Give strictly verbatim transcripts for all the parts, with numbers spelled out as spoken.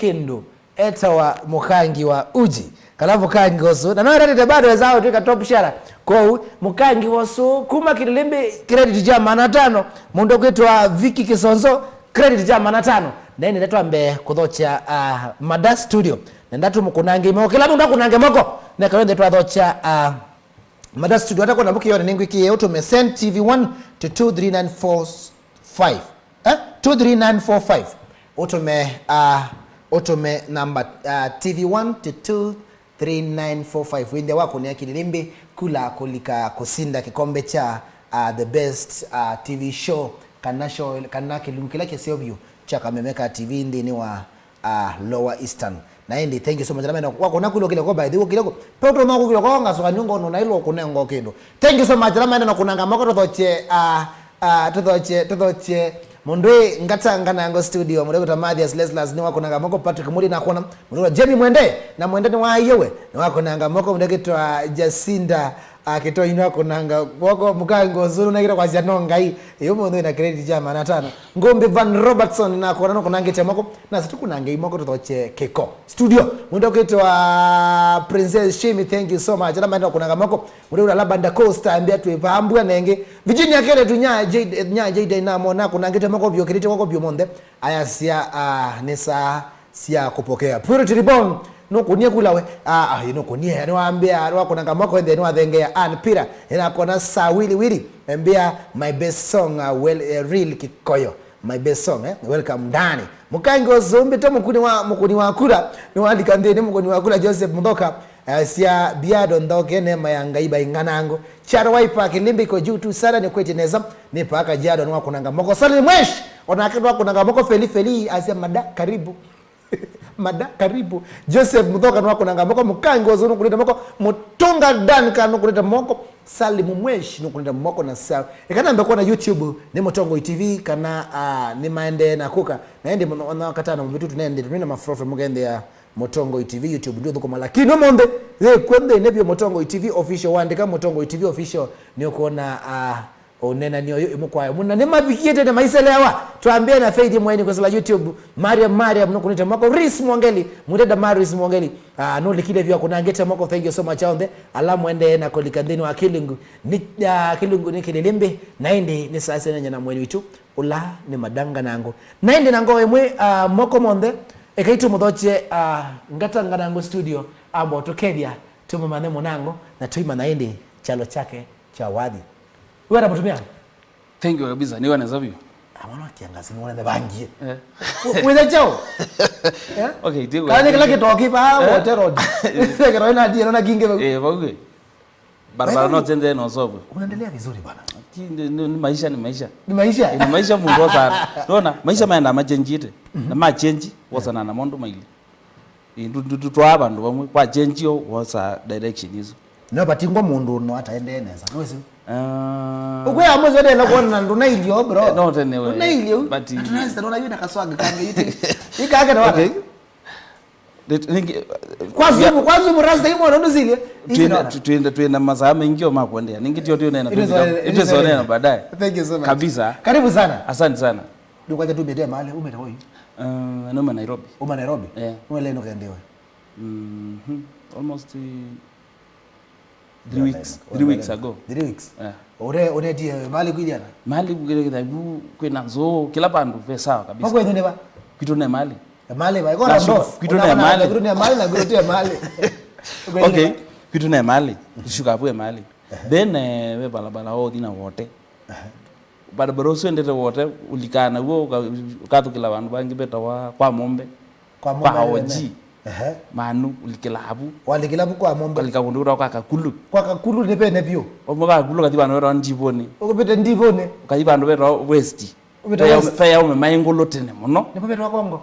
kĩndũ etawa mũkangi wa uji, kana mũkangi ũsu. Na no eranĩte bado eza ũtwĩka top shara. Kwoou, mũkangi ũsu, kuma Kililimbi, credit kya maana tano, mũndũ kwĩtwa Vicky Kisonzo, credit kya maana tano. Na ĩndĩ twambe kũthokya, ah, Mada Studio. Nenda tũmũkũnange moko. Kĩla mũndũ akũnange moko. Neka yonthe twathokya, ah, Mada Studio. Atakwona mbuki yone nĩngwĩkĩe, ũtũme send T V one to two three nine four five. Eh? Two three nine four five. Ũtũme, ah, ũtũme namba, ah, T V one to two three nine four five. Wĩthĩa wakũnĩa Kililimbi kula kũlika kũsinda kĩkombe kya, ah, the best, ah, T V show, kana show, kana kĩlungu kĩla kĩseo vyũ kya kameme ka T V nthĩnĩ wa, ah, Lower Eastern. Na ĩndĩ, thank you so much. Na mena, wakũna kula ũkile ko, by the way, ũkile ko. Pe ũtũma kũkile ko, ngasoka nyungo no na ilo kũnengo kĩndũ. Thank you so much. Na mena na kũnanga moko tũthokye, ah, ah, tũthokye, tũthokye. Mũndũ ĩ ngata nganango studio, mũndũ wĩtwa Mathias Leslas, nĩ wakũnanga moko, Patrick Mũli na kũna. Mũndũ wĩtwa Jamie Mwende, na Mwende nĩ wa Iowa, nĩ wakũnanga moko, mũndũ wĩtwa Jacinda, ah, Kĩtoi nĩ wakũnanga moko, mũkango ũsu nũnengire kwasya no Ngai. Ĩyo mũndũ wĩna credit kya maana tano. Ngũmbi Van Robertson na kũna nũkũnangĩte moko, na sisi tũkũnange imoko tũthokye kĩko. Studio, mũndũ wĩtwa Princess Shimi, thank you so much. Ala maenda kũnanga moko, mũndũ wĩtwa Labanda Costa, ambia twĩ vambua nengĩ. Virginia Kele tu nya Jade, nya Jade na mona kũnangĩte moko vyũ, kĩrĩte moko vyũ monthe. Ayasya, ah, nĩ saa sya kũpokea. Purity Reborn, nũkũnie kula we. Ah, ah, nũkũnie, nĩwambĩa, nĩwakũnanga moko ĩndĩ, nĩwathengea Ann Pira. Nĩnakona saa wili wili. Embĩa, my best song, uh, well, uh, real Kikoyo. My best song, eh? Welcome ndani. Mũkangi ũsu mbĩte mũkuni wa, mũkuni wa kura. Nĩwalika nthĩnĩ mũkuni wa kura Joseph Muthoka. Eh, sya biado nthoke neema ya Ngai bainganango. Charo Waipa Kilimbiko juu tu sana nĩ kwĩtĩ nesa. Nĩ paka Jado nĩwakũnanga moko. Sali Mwesh, onake nĩwakũnanga moko feli feli. Asya Mada, karibu. Mada, karibu. Joseph Muthoka nĩwakũnanga moko, Mũkangi wa Zulu nũkũnĩte moko, Mũtũnga Duncan nũkũnĩte moko, Salim Mweshi nũkũnĩte moko na sa. Eka nambe kuona YouTube nĩ Mũtongoi T V kana, ah, nĩ maendee na kũka. Na ĩndĩ mũno ona katano mũvĩtu tũnende tũnina mafrofe mũkendea Mũtongoi T V YouTube ndio thũkũma, lakini ũmũnthĩ yĩ kwende nĩ vyo Mũtongoi T V official, wandĩka Mũtongoi T V official nĩ ũkuona, ah, ũnenani ũyũ ĩmwe kwa ĩmwe. Na nĩmavikie tene maiselewa. Twambie na Faith Mweni kwĩsĩla YouTube. Mariam, Mariam, nũkũnĩte moko. Ris Mwongeli, mũtenda Maris Mwongeli. Ah, nũlikile vyo kũnangĩte moko. Thank you so much aonthe. Ala mwendee na kũlika nthĩnĩ wa kĩlungu. Nĩ, ah, kĩlungu nĩ kĩlĩlĩmbĩ. Na ĩndĩ nĩ saa sya nenya na mweni witũ. Ũla nĩ Madanga Nango. Na ĩndĩ na ngoo ĩmwe, ah, moko monthe. Ekai tũmũthokye, ah, Ngata Nganango studio. Ambo tũkethya. Tũmũmanye mũnango. Na tũimanya ĩndĩ kyalo kyake kya wathi. Wera mũtumia. Thank you kabisa. Niwe neza vyu. Amana kiangazi ni wone bangie. Eh. Wetha chao. Eh? Okay, tigo. Kani kila kitoki pa, eh, water road. Sasa kero ina die na kinge. Eh, vauge. Barabara no tende no sobo. Unaendelea vizuri bana. Ki-, ni, ni, ni maisha, ni maisha. Ni maisha. Eh, ni maisha mundu sana. Unaona, maisha maenda machenjite. Na machenji, wosana na mondo maili. Ĩ, ndu-, ndu-, ndu-, twaa vandũ vamwe, kwa change yo, wosa direction isu. No vatingwa mũndũ no ataendee nesa, no ĩsu? Ah. Ũkwĩa mwezi ndela kuona na ndũnailio, bro. Eh, no tene we. Ndũnailio. But na tunaweza ndona yuna kaswag kange yuti. Ikake na waka. Okay. Rit-, ningi-, kwa zumu, kwa zumu rasta imo ndo zile. Twina, tu-, twina, twina masaa mengi o makuendea. Ningi tio tio nena. It is all, it is all. Baadaye. Thank you so much. Kabisa. Karibu sana. Asante sana. Ndũkwaja tumĩte mali, umĩte kũi? Uh, numa Nairobi. Uma Nairobi? Yeah. Nũelewe nũkendewe? Mhm. Almost, uh, three weeks, three weeks ago. Three weeks? Yeah. Ũre, ũnetie mali kwiliana? Mali kukile kithabu, kwina nzũ, kila pandu, ve sawa kabisa. Makwenyu nĩ va? Kwitũ ne mali. E mali va, iko na ndofu. Kwitũ ne mali. Kwitũ ne mali na kwitũ ne mali. Okay, kwitũ ne mali. Tushuka hapo e mali. Then, eh, we balabala wothi na wote. Barabara ũsu endete wote, ũlikaa naw'o, ũka-, ũkathũkĩla vandũ vangĩ vetawa kwa Mombe, kwa Mombe kwa O G. Ehe. Manu, ũlikĩla avu. Walikĩla avu kwa Mombe. Ũkalika kũndũ kũtawa kwa Kakulu. Kwa Kakulu nĩ pene vyũ. Ũmwe kwa Kakulu ũkathi vandũ vetawa Ndivũnĩ. Ũkũvĩte Ndivũnĩ. Ũkathi vandũ vetawa West. Ũvĩte West. Ve ya ũme maĩ ngũlũ tene mũno. Nĩvo vetawa Kongo.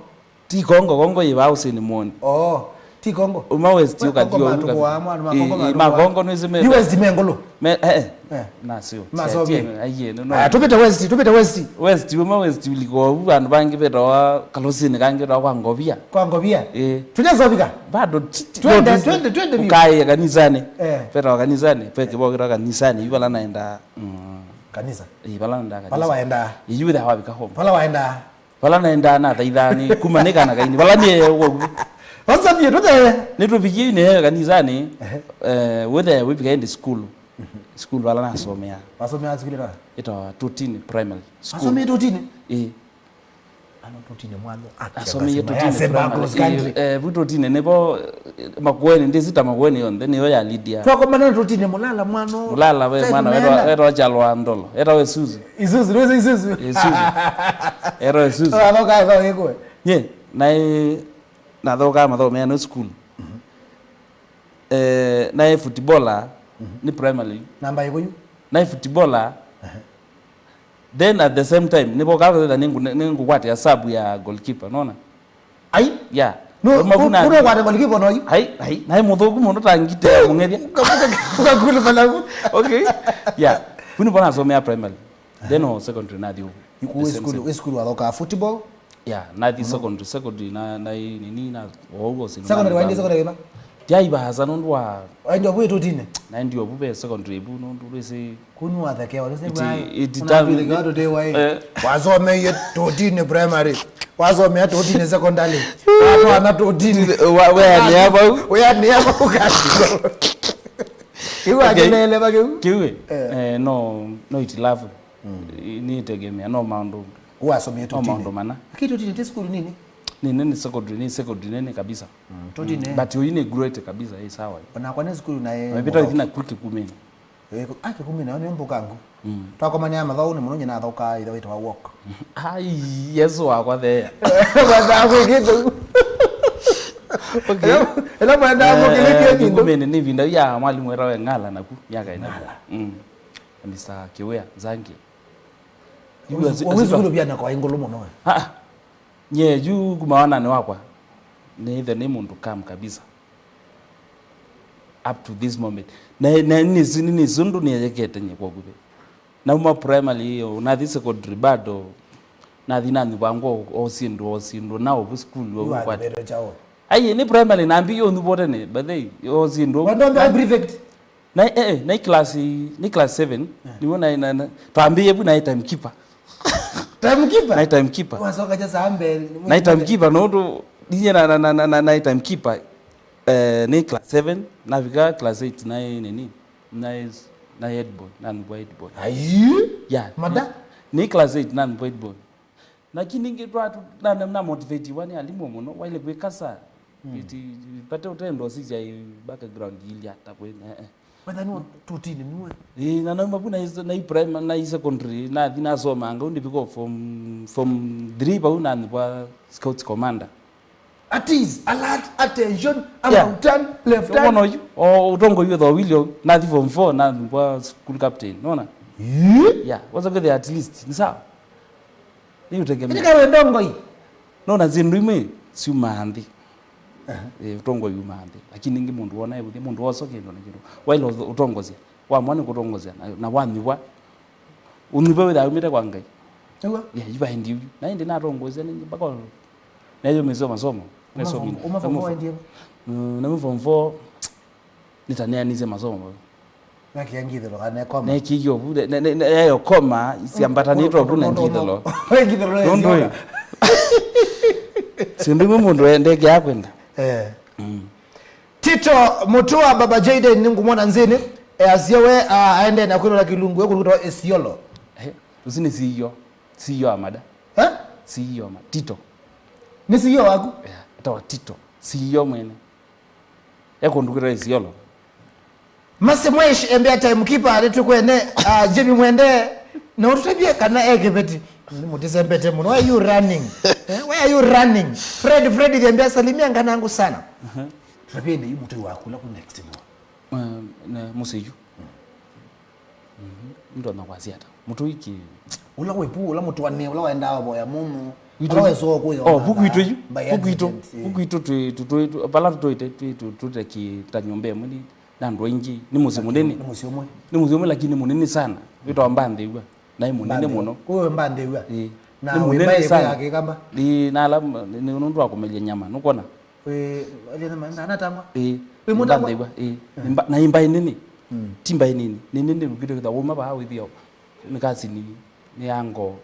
Ti Kongo, Kongo yĩ vaa ũsĩnĩ mwoni. Oh, ti Kongo. Uma West ũkathi Kongo ũu matũkũaa, ũkathi. Mwana ma Kongo. Ĩ, ĩ, matũkũaa. Ma Kongo nĩsĩ me West me ngũlũ. Me, eh, eh. Eh. Nasio. Masovie. Aiye, no, no. Ah, tũvĩte West, tũvĩte West. West, uma West ũliko ũu, vandũ vangĩ vetawa kalũsĩnĩ kangĩ vetawa kwa Ngovia. Kwa Ngovia? Ĩ. Tũnasovika? Bado ti-, ti-, twende, no, twende, twende vyũ. Ũkaĩe kanisanĩ. Eh. Vetawa kanisanĩ, ve kĩvoo kĩtawa kanisanĩ, yu vala naenda, mm. Kanisa? Ĩ, vala naenda kanisa. Vala waenda? Ĩ, yu wĩthĩa wavika home. Vala waenda? Vala naendaa nathaithaa nĩ kuma nĩ kana kaini. Vala nĩ ũu. Wasomie tũte. Nĩtũvikie nĩ kanisanĩ. Ehe. Eh, wĩthĩa wĩvika ĩndĩ sukulu. Sukulu vala nasomea. Wasomea sukulu ĩtawa? Ĩtawa Totini Primary School. Wasomea Totini? Ĩĩ. Ano Totini mwalo. Asomie Totini Primary. Ĩĩ, eh, vu Totini nĩvo, eh, Makueni, ndĩsĩ ta Makueni yonthe, nĩyo ya Lydia. Twakomana na Totini Mulala mwano. Mulala we mwana, wetwa, wetwa Chalwa Ndolo. Etawa Isuzu. Isuzu, nĩwĩsĩ Isuzu? Isuzu. Etawa Isuzu. Athoka, athoka ĩkwe. Nye, naĩ, nathokaa mathomo meanũ sukulu. Eh, naĩ footballer, nĩ primary. Namba ĩkũ yu? Naĩ footballer. Then at the same time, nĩvokaa kwĩtha nĩngũ-, nĩngũkwatĩa sub ya goalkeeper, nona? Ai? Yeah. No, kuma vu na- kuno kwata goalkeeper no yu? Hai, hai, naĩ mũthũku mũno ta ngite ya mũng'ethya. Ukakulu palamu. Okay. Yeah. Vu nĩvo nasomea primary. Then o secondary nathi ũvu. Yuku the same school, same. School wathoka football? Yeah, nathi secondary, secondary na, na i-, nini na, o ũguo sino. Secondary waendie secondary ĩva? Tiai vaasa nũndũ wa. Waendie ovu ĩtũtine? Naendie ovu ve secondary vu nũndũ wĩsĩ. Kunu wathekewa, nĩsĩ it, it, it, tũthekewa tũtĩwa ĩ. Eh. Wasomeie Totini primary. Wasomea Totini secondary. Watwana Totini. Wa-, weanĩa vau. Weanĩa vau kasi. Kĩu. Okay. Akĩlele va kĩu. Kĩu ĩ? Eh. Eh, no, no itilafu. Mm. Nĩtegemea, no maũndũ. Wasomie no Totini? Maũndũ mana. Lakini Totini ti sukulu nini? Nĩ, nĩ, nĩ secondary, nĩ secondary nene kabisa. Mm, Totini. But ũyu nĩ great kabisa, ĩ sawa. Onakwa nĩ sukulu na ĩ. Mepita mũthaki. Ĩthina kwĩ Kĩkumĩnĩ. Eh, ku-, ah, Kĩkumĩnĩ, nĩ mbũkangu. Mm. Twakomanĩa mathaũnĩ mũno, nyina athoka ithe wĩtawa walk. Ai, Yesu wakwa theya. Mathaa kwĩkĩte. Okay. Ĩla, ĩla mwendaa mũkĩlĩkia kĩndũ. Kĩkumĩnĩ nĩ ĩvinda ya mwalimu wetawe Ng'ala naku, myaka ĩna. Ng'ala. Mm. Mister Kiwia Nzangi. Yu wezi-, asi-, wezi asitwa- kũlũvya na kwa ingũlũ mũno we. Ah, ah. Nye, yu kuma wananĩ wakwa, nĩthe nĩ mũndũ calm kabisa. Up to this moment. Na, na nĩsi-, nĩ, nĩsũndũ nĩyekete nye kwa kũve. Nauma primary, nathi secondary bado, nathi nanyuvangwa o, o syĩndũ, o syĩndũ, na ovu sukulu, ovu kwati. Ai, nĩ primary, nambi yo nyuvo tene, but they, o syĩndũ. Wandombe prefect. Na, eh, eh, na class, nĩ class seven, eh, nĩw'o na, na, na, twambĩĩe vu na timekeeper. Timekeeper? Na timekeeper. Wasoka cha saa mbele. Na timekeeper, no tu, ninye na, na, na, na, na, na timekeeper, eh, nĩ class seven, navika class eight, na nini, na, na head boy, na nĩvo head boy. Ayi? Yeah. Mada? Nĩ, nĩ class eight, na nĩvo head boy. Lakini ningĩ twa-, tũ-, na, na, na motivatiwa nĩ alimũ mũno, waile kwĩkasa. Mm. Ĩti, pate ũtendo sisya ĩ background ilya ta kwĩ, eh, eh. Wetha nĩwe Totini nĩwe. Ĩ, na nauma vu na is-, na i prima-, na i secondary, nathi nasomanga, ũndĩ viko form, form three vau nanthwa scouts commander. At ease, alert, attention, yeah. About turn, left turn. Ũkona ũyu, o, ũtongoi wĩ thowilio, nathi form four, nanthwa school captain, nona? Ĩ? Yeah, wasa kwĩthĩa at least, nĩ sawa. Nĩ ũtegemea. Ĩndĩ kaĩ wĩ ndongoi? No, na syĩndũ imwe syumaa nthĩ. Aha. Eh, ũtongoi umaa nthĩ. Lakini ningĩ mũndũ wona evũthya, mũndũ wosa kĩndũ na kĩndũ. Waĩle ũtongosya. Wamwa nĩ kũtongosya. Na, na wanyuva. Ũnyuva wĩthaa umĩte kwa Ngai. Nĩw'o. Yeah, yu vaendi ũyu. Na ĩndĩ natongosya ningĩ mpaka o-, neyũmĩsya masomo. Uma form, uma form four waendie va? Mm, na form four. Nĩtaneanĩsye masomo. Nakĩa ngithĩlo kana ekoma. Nekĩie ũvu, ne, ne, ne, ne, ekoma, syambatanĩtwe ũvu na ngithĩlo. Ngithĩlo nĩ nũndũ ĩ, syũka. Syĩndũ imwe mũndũ endekeaa kwenda. Eh. Mm. Tito Mutua, Baba Jayden, nĩngũmwona nzĩnĩ. Easya we, a, aendee na kwĩlola kĩlungu, we kũndũ kwĩtawa Isiolo. Eh, ũsu nĩ C E O. C E O wa Mada. Eh? C E O wa Ma-, Tito. Nĩ C E O waku? Yeah, etawa Tito. C E O mwene. E kũndũ kwĩtawa Isiolo. Masi Mwesh embea timekeeper, nĩtũkwene, ah, Jimmy Mwende, na ũtũtavye kana e kĩveti. Nĩ mũtisembete mũno. Why are you running? Eh, why are you running? Fred, Fred, thiambia salimia nganangu sana. Mhm. Tũtavye nĩ yu mũtũi waku, ũla ku next mũno. Eh, ne, mũsĩ yu. Mm. Mhm. Ndonya kwasya ata? Mũtũi kĩ? Ũla wĩ pu, ũla mũtũanĩe, ũla waendaa ũvoya mũno. Witũ. Ũla wesoo kũya. Oh, vuku itũ yu. By accident, eh. Vuku itũ, vuku itũ twĩ, tũ-, twĩ, tũ-, vala tũtũĩte, twĩ, tũ-, tũte kĩ, ta nyũmba ĩmwe nĩ, na andũ aingĩ. Nĩ mũsyĩ mũnene. Nĩ mũsyĩ ũmwe. Nĩ mũsyĩ ũmwe, lakini nĩ mũnene sana. Wĩtawa Mbanthĩw'a. Na nĩ mũnene mũno. Kũu Mbanthĩw'a. Ĩĩ. Na nĩ mũnene sana. Wĩ mbaĩ ya Kĩkamba? Ĩĩ, na ala, nĩ, nĩ nũndũ wa kũmelya nyama, nũkwona? Wĩ, alya nyama, ndanatangwa? Ĩĩ. Wĩ mũtangwa? Mbanthĩw'a, ĩĩ. Eh. Nĩ mba-, na ĩ mbaĩ nene. Mm. Ti mbaĩ nini. Nĩ nene ũkĩte kwĩtha wauma vaa wĩthĩa nĩ kasini, nĩ ya ngoo.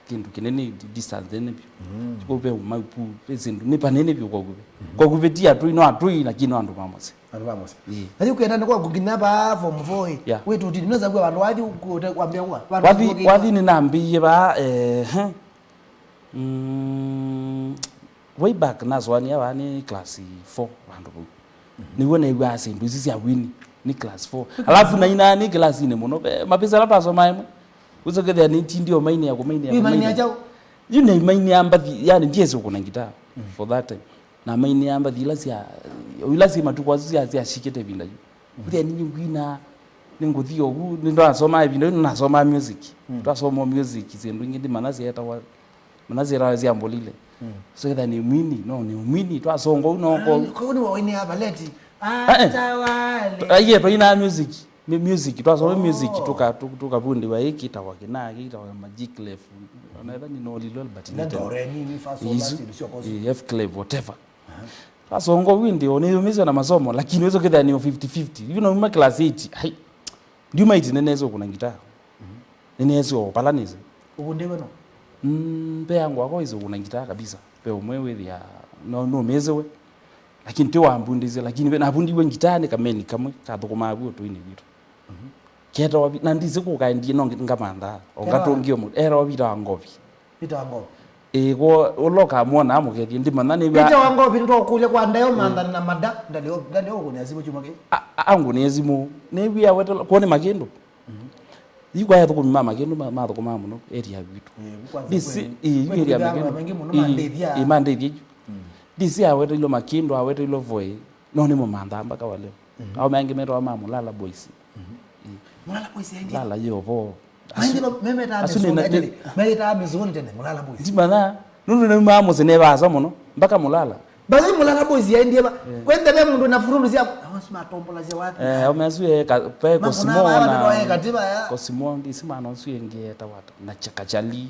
kĩndũ kĩnene, di-, distance nene vyũ. Mm. Kũu ve ũmau pu, ve syĩndũ, nĩ vanene vyũ kwa ũkuvĩ. Mhm. Kwa ũkuvĩ ti atũi, no atũi, lakini no andũ ma mũsyĩ. Andũ ma mũsyĩ. Ĩĩ. Na yu kwenda nĩ kwa kũkinya vaa form four ĩ. Yeah. Wĩtũtini, nĩweza kuwa vandũ wathi ũkũte kwambia kwa, vandũ wathi, ũkũte wathi nĩnambĩie vaa, eh, he. Mm, way back nasũanĩa vaa nĩ class four vandũ vau. Mhm. Nĩw'o neew'aa syĩndũ isu sya wini nĩ class four. Alafu nainaa nĩ kĩlasinĩ mũno. Ve mavĩsa ala twasomaa ĩmwe. Wĩsokethĩa nĩ tindi o mainĩa kũmainĩa. Wĩmainĩa kyaũ? Yu nĩmainĩa mbathi, yani ndiesĩ ũkũna ngitaa, mm, for that time. Na mainĩa mbathi ila sya, ila syĩ matukũ asu sya, sya shikĩte ĩvinda yu. Mm. Ũthĩa nĩ ngwina, nĩ ngũthi ovu, nĩ ndwasomaa ĩvinda yu, nasomaa music. Mm. Twasoma music, syĩndũ ingĩ ndimanya syetawa, mana syetawa sya mbolile. Mm. So ĩtha nĩ mwini, no nĩ mwini, twasonga u no ko. Ah, kwa hiyo nĩ wainĩa baleti. Ah, eh. Atawale. Aiye, twainaa music. Mu-, music, twasoma music, oh, tũka-, tũ-, tũkavundĩwa ĩĩ kĩtawa kĩna, kĩtawa Magic Clef. Ona ĩtha nĩ nolilwe, but nĩ do, re, mi, mi, fa, sol, la, isu, si, do, si, ko, si, eh, F clef, whatever. Aha. Twasonga windi, o nĩyũmĩswe na masomo, lakini wĩsokethĩa nĩ o fifty fifty. Yu nauma class eight, hai. Ndiuma eight nĩneesĩ ũkũna ngitaa. Mhm. Nĩneesĩ o pala nĩsĩ. Ũvundĩwe no? Mm, ve angu akwa wĩsĩ ũkũna ngitaa kabisa. Ve ũmwe wĩthĩa, no, nũmĩsĩwe. Lakini ti wambundĩsye, lakini ve, navundiwe ngitaa nĩ kameni kamwe kathũkũmaa vu ũtũinĩ witũ. Mhm. Ketawa vi-, na ndisĩ kũkaendie no ngamanthaa. O ngatũngie mũndũ. Etawa Vita wa Ngovi. Vita wa Ngovi. Ĩĩ, kwo ũla ũkamwona amũkethie, ndimanya nĩ Vita wa Ngovi, nĩtwakũlya kwa ndayo, mm, manthani na mada, ndalĩ o, ndalĩ o kũnĩa simũ kyuma kĩĩ. A, a, angũnĩa simũ. Nĩw'ĩa wetela, kwone Makĩndũ. Mhm. Yu kwa athũkũmi ma Makĩndũ ma, mathũkũmaa mũno area witũ. Ĩĩ, kwanza ndisĩ, kwĩ, ĩĩ, yu kwĩ area Makĩndũ maingĩ mũno, ĩĩ, mandĩthya. Ĩĩ, mandĩthya yu. Mm. Ndisĩ aweteilwe Makĩndũ, aweteilwe Voi. No nĩmũmanthaa mpaka wa leo. Mhm. Aũme angĩ metawa ma Mulala Boys. Mhm. Mm. Mulala Boys aingĩ? Mulala yo vo. Asu-, asu nĩ na, metaa mĩzũnĩ tene, Mulala Boys. Ndimanya, nũndũ nĩmaa mũsyĩ nĩ vaasa mũno, mpaka Mulala. Bathi Mulala Boys yaendie va? Eh. Kwenda ve mũndũ na furundu sya, asu matombola sya wapi? Eh, aũme asu e ka-, ve Makuna Kosimo vaya, na, watoto wa Katiba ya. Kosimo, ndisi mana ũsu ĩngĩ etawa na Cha-, Kachali,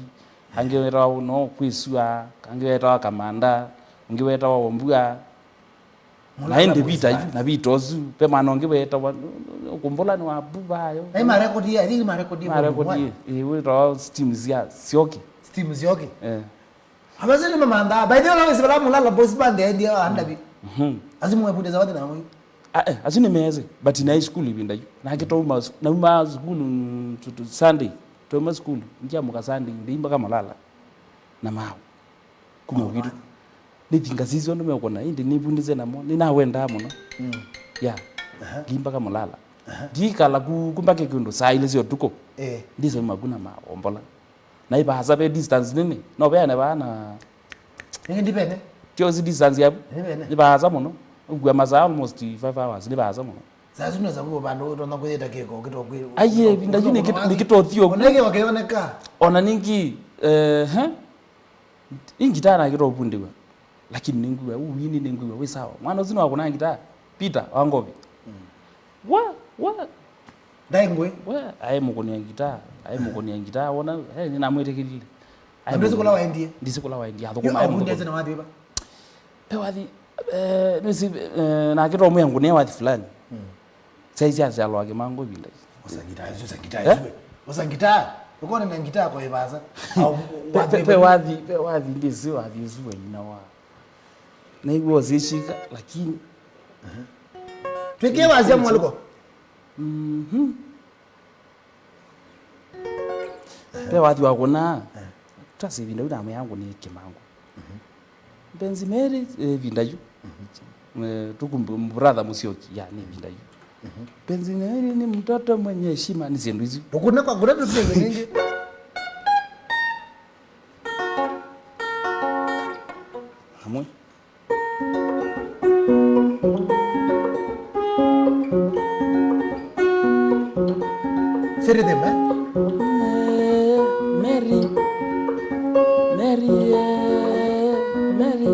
angĩ wetawa no Kwĩsua, angĩ wetawa Kamanda, ũngĩ wetawa Ombua. Na ĩndĩ Vita yu, na Vita ũsu, ve mwana ũngĩ wetawa, kũmbũla nĩ wa Buvayo. Ai marekodi ya, ai marekodi ya. Marekodi, ĩĩ, wĩtawa Steam sya Sioki. Steam Sioki. Eh. Abasi nĩ mamantha. By the way, wĩsĩ vala Mulala Boys Band yaendie wa ndavi. Mhm. Asu mwepundĩsa wathi na mwi. Ah, eh, asu nĩmeesĩ, but naĩ sukulu ĩvinda yu. Nake twauma su-, nauma sukulu, mm, tu-, tu-, Sunday. Twauma sukulu, ngiamũka Sunday, ndĩimba ka Mulala. Na maũ. Kuma gwitũ. Nĩthi ngasisya ũndũ meũkũna, ĩndĩ nĩvundĩsye namo, nĩnawendaa mũno. Mm. Ya. Aha. Ngĩimba ka Mulala. Aha. Ndiikala ku, ku mbake kĩndũ saa ilĩ sya ũtukũ. Eh. Ndisauma ku na maombola. Na ĩvaasa ve distance nene. No veane vaa na. Nĩngĩ ndivene. Tiosi distance yavu. Ndivene. Nĩ vaasa mũno. Ũkua masaa almost five hours. Nĩ vaasa mũno. Sasa unaweza kuwa bado utaona kwenye takiko, kitu kwe-, aiye, ĩvinda yu nĩkĩtothio ku. Oneke wakioneka. Ona ningĩ, eh, he? Ingitana kĩtobundiwa. Lakini nĩngwĩwa, uu wini nĩngwĩwa, wĩ sawa. Mwana ũsu nĩwakũna ngitaa, Peter wa Ngovi. Mm. Wa, wa. Ndaĩ ngwĩ. Wa, aĩ mũkũnĩa ngitaa, aĩ mũkũnĩa ngitaa, wona, eh, nĩnamwĩtĩkĩlile. Na ndwĩsĩ kũla waendie? Ndisĩ kũla waendie, athũkũma. Yu aĩ abundĩte mũthũkũmi. Na wathi wĩva? Pe wathi, eh, nĩsĩ, eh, nake tomwĩa ngũnĩa wathi fulani. Mm. Syaisya asyalwa akĩmangwa ĩvinda. Osa ngitaa, osa ngitaa, eh? Osa ngitaa. Ũkone na ngitaa kwa ĩvasa. Au, pe, pe, pe wathi, pe wathi, ndĩsĩ wathi ũsu wa ina wa. Naigua ũsĩshika, lakini. Aha. Twĩkĩe wasya mwaliko. Mhm. Ve wathi wa kũna, eh, twasĩ ĩvinda yu namwĩa ngũnĩe kĩmangũ. Mhm. Mpenzi Mary, eh, ĩvinda yu. Mhm. Eh, tuku mb-, brother Musyoki, ya, nĩ ĩvinda yu. Mhm. Mpenzi Mary ni mtoto mwenye heshima, nĩ syĩndũ isu. Ndũkũna kwa kũna tũsenge nĩngĩ. Amwe. Siri thime. Eh, Mary. Mary, eh, Mary.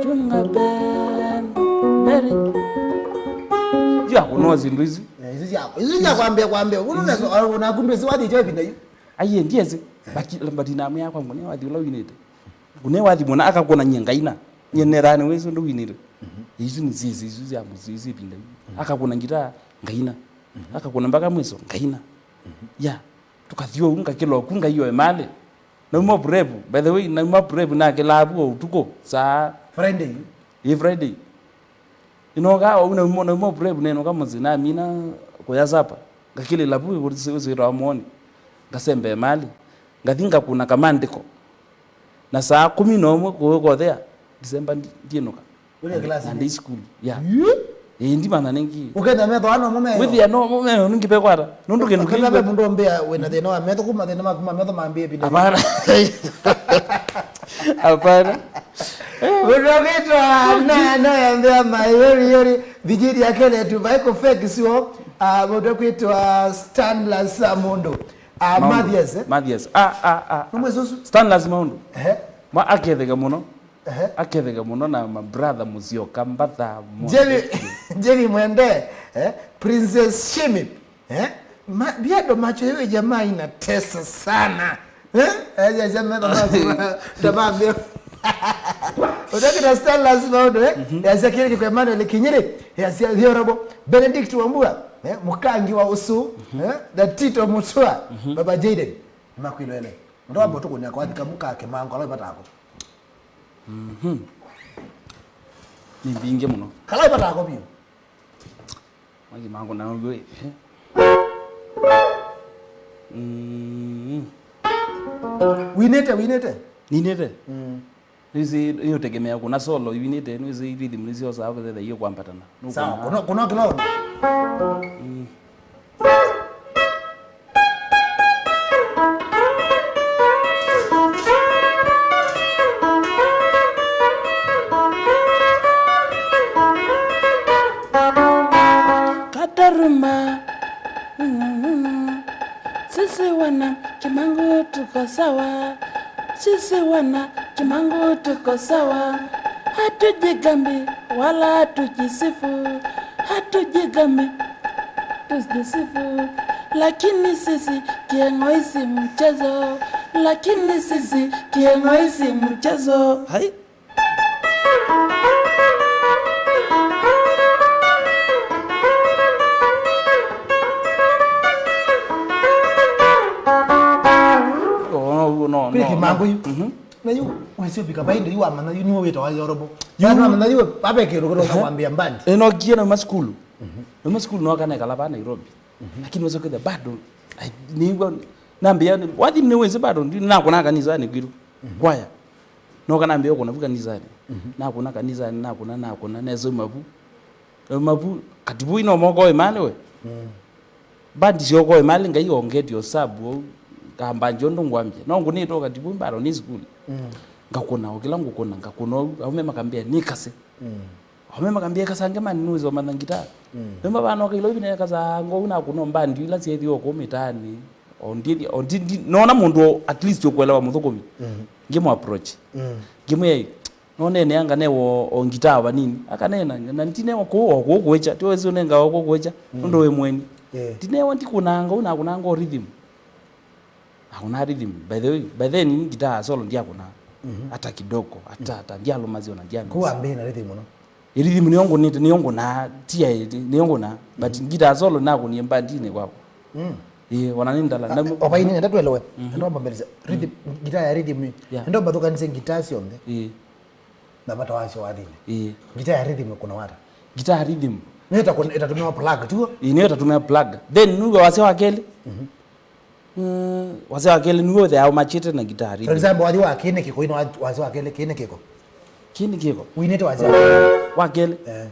Chunga ben, Mary. Ya, kũna syĩndũ isu. Eh, isu sya, isu sya kwambia, kwambia. Ũnakumbe si wathi cho ĩvinda yu. Aiye, ndiesĩ. But, but namwĩa kwa ngũnĩa wathi ũla winĩte. Ngũnĩa wathi mũna akakũna nyie ngaina. Nyie nĩnethaa nĩwĩsĩ ũndũ winĩte. Mhm. Isu nĩ sisi, isu sya mũsyĩ, isu ĩvinda yu. Mhm. Akakũna ngitaa, ngaina. Mhm. Akakũna mpaka mwiso, ngaina. Mhm. Ya. Tũkathi ũu, ngakĩla ũku, ngaioe malĩ. Nauma prep, by the way, nauma prep nakĩlaa vu o ũtukũ, saa Friday. Ĩ Friday. Ĩnoka, ũu nauma, nauma prep, nenũka mũsyĩ, namina kũya sapa. Ngakĩlĩla vu, ũsĩ-, ũsĩtawa mũonĩ. Ngasembea malĩ. Ngathi ngakũna kamandĩko. Na saa kũmi na ũmwe kũũkothea, December ndi-, ndiĩnũka. Ũrĩ class na ndĩ sukulu, yeah. Yu? Ĩĩ, ndimanya nĩngĩ. Ũkethĩa metho ano mo meyo. Wĩthĩa no mo meyo, nĩngĩ pekwata. Nũndũ kĩndũ kĩngĩ. Ũkethĩa ve mũndũ ũmbĩa wĩna thĩna wa metho, kuma thĩna maku ma metho mambĩe ĩvinda. Hapana. Hapana. Mũndũ ũkwĩtwa na, no yambĩa mayori yori, thikiri ya kele tu, vai kũ fake sio, ah, mũndũ ũkwĩtwa Stanlas, ah, mũndũ. Ah, Maũndũ. Mathias, eh? Mathias. Ah, ah, ah. Nũmwĩsĩ ũsu? Stanlas Maũndũ. Ehe. Mwa aketheka mũno. Ehe. Aketheka mũno na mabrother Mũsyoka, Mbatha, Jerry, Jerry Mwende, eh? Princess Shimi, eh? Ma-, bado macho ya huyo jamaa inatesa sana. Eh? Eh, ya jamaa kama, jamaa mbio. Ũtakĩta Stanlas Maũndũ, eh? Mhm. Yasya kĩrĩkĩko Emmanuel Kinyiri, yasya Thiorobo, Benedict Wambua, eh? Mũkangi wa Ũsu, mhm, eh? Na Tito Mutua, mhm, Baba Jaden. Nĩmakwĩloele. Ndoa mbotu kũnia kwa thika mũka kĩmango, ala ĩvatako. Mhm. Nĩ mbingĩ mũno. Kala ĩvatako biũ. Magi mangu na ũguo, eh. Mm. Winĩte, winĩte? Ninĩte? Mm. Nĩwĩsĩ, ĩũtegemea kũna solo, iwinĩte, nĩwĩsĩ rhythm nĩsyosaa kũthetha iyo kwambatana. Sawa, nũkũna. Kũna, kũna kĩlonda. Mm. Kataruma. Sisi wana Kimangu tuko sawa. Sisi wana Kimangu tuko sawa. Hatujigambi wala hatujisifu. Hatujigambi, tujisifu. Lakini sisi Kieng'oi si mchezo. Lakini sisi Kieng'oi si mchezo. Hai. Oh, no, no, no, kwĩ no, Kimangu no. Yu. Mhm. Na yu, wĩsĩ ũvika vaĩndĩ yu wamanya yu nĩwe wĩtawa Yorobo. Yu. Yaani wamanya yu, vape kĩndũ kĩtoka kwambĩa mbandi. Ĩnokie nauma sukulu. Mhm. Nauma sukulu noka nekala va Nairobi. Mhm. Lakini wĩsĩ kwĩthĩa bado, ai, nĩw'a, nambĩa, wathi nĩwĩsĩ bado, ndi-, nakũna kanisani kwitũ. Mhm. Kwaya. Noka nambĩa ũkũna vu kanisani. Mhm. Nakũna kanisani, nakũna, nakũna, nesauma vu. Nauma vu, kati vu ino moko ĩmali we. Mm. Bandi syoko ĩmali ngai ongeti osabu, kambanji ũndũ ngwambia. No ngũnĩtwo kati vu mbaro nĩ sukulu. Mm. Ngakũna, o kĩla ngũkũna, ngakũna ũu, aume makambĩa, nĩ kase. Mm. Aume makambĩa, kasange mani nũĩsĩ ũmanya ngitaa. Mm. Nĩma vanoka ilo ivi nekasange ũu nakũna mbandi ila syethio kũu mĩtaani. O ndi, o ndi, ndi, nona mũndũ at least ũkwelewa mũthũkũmi. Mm. Ngĩmũ approach. Mm. Ngĩmwĩa, no nene anga newa o ngitaa vanini. Akanena, na ndinewa kũu, o kũu kũĩkya. Ti wesi ũnenga o kũu kũĩkya. Mm. Nũndũ wĩ mweni. Yeah. Ndinewa ndikũnanga, ũnakũnanga o rhythm. Akũna rhythm. By the way, by then ngitaa solo ndiakũna. Mhm. Hata kidogo, hata, hata, ndialũmasya ona ndiamĩsya. Kũu ambĩe na rhythm mũno. Ĩ rhythm nĩyo ngũnĩte, nĩyo ngũnaa, ti ya, nĩyo ngũnaa. But mhm, ngitaa solo nakũnie bandinĩ kwakwa. Mm. Ĩĩ, ona nĩ ndala. Na, na, o vaini, nenda twelewe. Mhm. Nenda mbambelesya. Rhythm, mm, ngitaa ya rhythm ĩ. Yeah. Nenda mbathũkanĩsye ngitaa syonthe. Ĩĩ. Na vata wasyo wathini. Ĩĩ. Ngitaa ya rhythm ĩkũnawa ata? Ngitaa ya rhythm. Nĩ ĩtakũ-, ĩtatũmĩwa plug, tiguo? Ĩĩ, nĩyo ĩtatũmĩwa plug. Then, nĩw'a wasya wa kelĩ? Mhm. Mm, wasya wa kelĩ nĩw'o ũthĩawa ũmachĩte na ngitaa rhythm. For example, wathi wa kĩnĩkĩko, ino wa-, wasya wa kelĩ, kĩnĩkĩko. Kĩnĩkĩko? Winĩte wasya wa kelĩ. Wa kelĩ? Eh.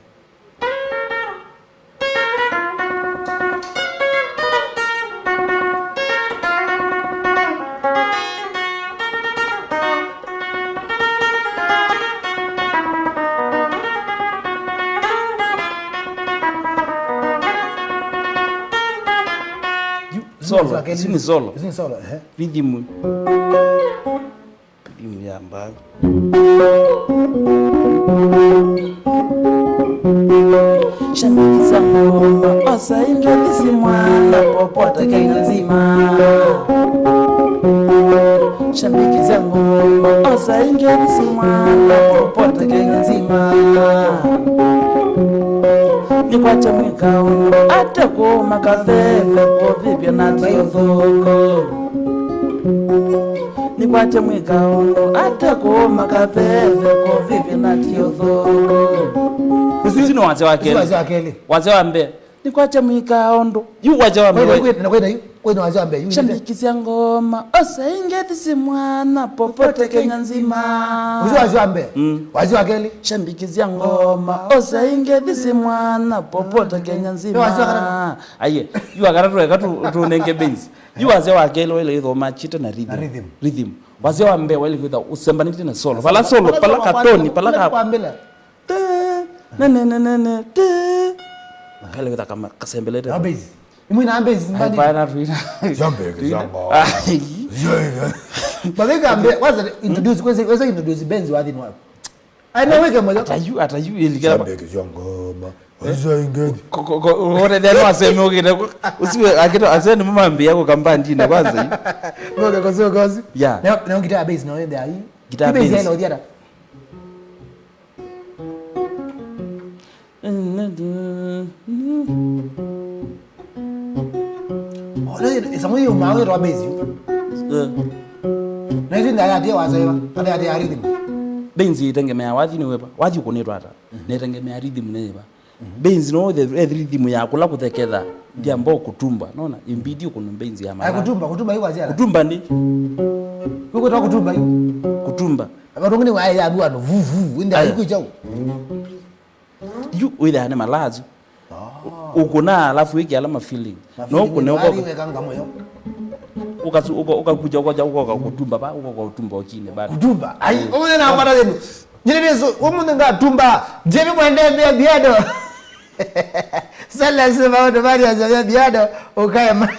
Yu, solo, isu nĩ solo. Isu nĩ solo, ehe. Rhythm. Rhythm ya mbaa. Shabiki zangu, osa ingeni si mwana popote Kenya nzima. Shabiki zangu, osa ingeni si mwana popote Kenya nzima. Nĩkwakya mwĩka ũndũ ate kũũma kaveve kũvĩvya na ti ũthũku. Nĩkwakya mwĩka ũndũ ate kũũma kaveve kũvĩvya na ti ũthũku. Ũsu nĩ wasya wa kelĩ. Ũsu wasya wa kelĩ. Wasya wa mbee. Nĩkwakya mwĩka ũndũ. Yu wasya wa mbee. Kwĩna, kwĩna, kwĩna, yu, kwĩna wasya wa mbee. Yu, shabiki sya ngoma, osa ingethisi mwana, popote Kenya nzima. Ũsu wasya wa mbee. Mm. Wasya wa kelĩ. Shabiki sya ngoma, osa ingethisi mwana, popote Kenya nzima. Wasya wa katatũ. Aiye, yu wa katatũ eka tu, tunenge Benz. Yu wasya wa kelĩ waile ithoma chite na rhythm. Na rhythm. Rhythm. Wasya wa mbee waile kwĩtha ũsembanĩtye na solo. Pala solo, pala katoni, pala ka. Kwambĩla. Te, ne, ne, ne, ne, ne, te. Kale kwĩtha kama kasembelete. Na bass. Imwe na bass mbani. Hapana, tuina. Jambe kizongo. Ai. Babeka mbe, waza introduce, kwanza, kwanza introduce Benz wa thini wapi? Ai, no weke moja. Ata yu, ata yu, ili kila. Jambe kizongo, ma. Waza ingeni. Ko, ko, ko, wote ndio waseme ukite. Usiwe, akito, aseni mama mbi yako kambandi na kwanza. Moja kwa sio kazi. Yeah. Na, na guitar bass na wende ai. Guitar bass. Bass ya ina udiara. Ĩsamũ yĩumaa wĩtawa bass yu. Eh. Na isu nthĩ yatie wasaiva, nthĩ yatie ya rhythm. Bass itengemea wathi nĩ wĩva, wathi ũkũnĩtwa ata. Mhm. Na itengemea rhythm nĩ yĩva. Mhm. Bass no the, the rhythm ya kũla kũtheketha, ndiamba kũtumba, nona? Imbidi ũkũnũ bass ya mara. Kũtumba, kũtumba yu wasya. Kũtumba nĩ? Kwĩkwĩtwa kũtumba yu. Kũtumba. Vatongĩ nĩ wae ya luano, vu, vu, inde. Aya. Ayikwĩcha u. Yu wĩthĩa nĩ malazu. Oh. Ũkũna alafu wĩkĩ ala ma feeling. Ma no feeling ũkũne nĩ ũko wali weka ngamoyo. Ũkasu-, ũko-, ũkakuja, ũkoja, ũkoka kũtumba ba, ũkoka kũtumba okine bado. Kũtumba. Ai, mm. Ũmũnthĩ na mara lenu. Nyine neso, ũmũnthĩ ngatumba. Jemi mwende mbia biado. Sala sema ndo bari ya biado, ukae ma.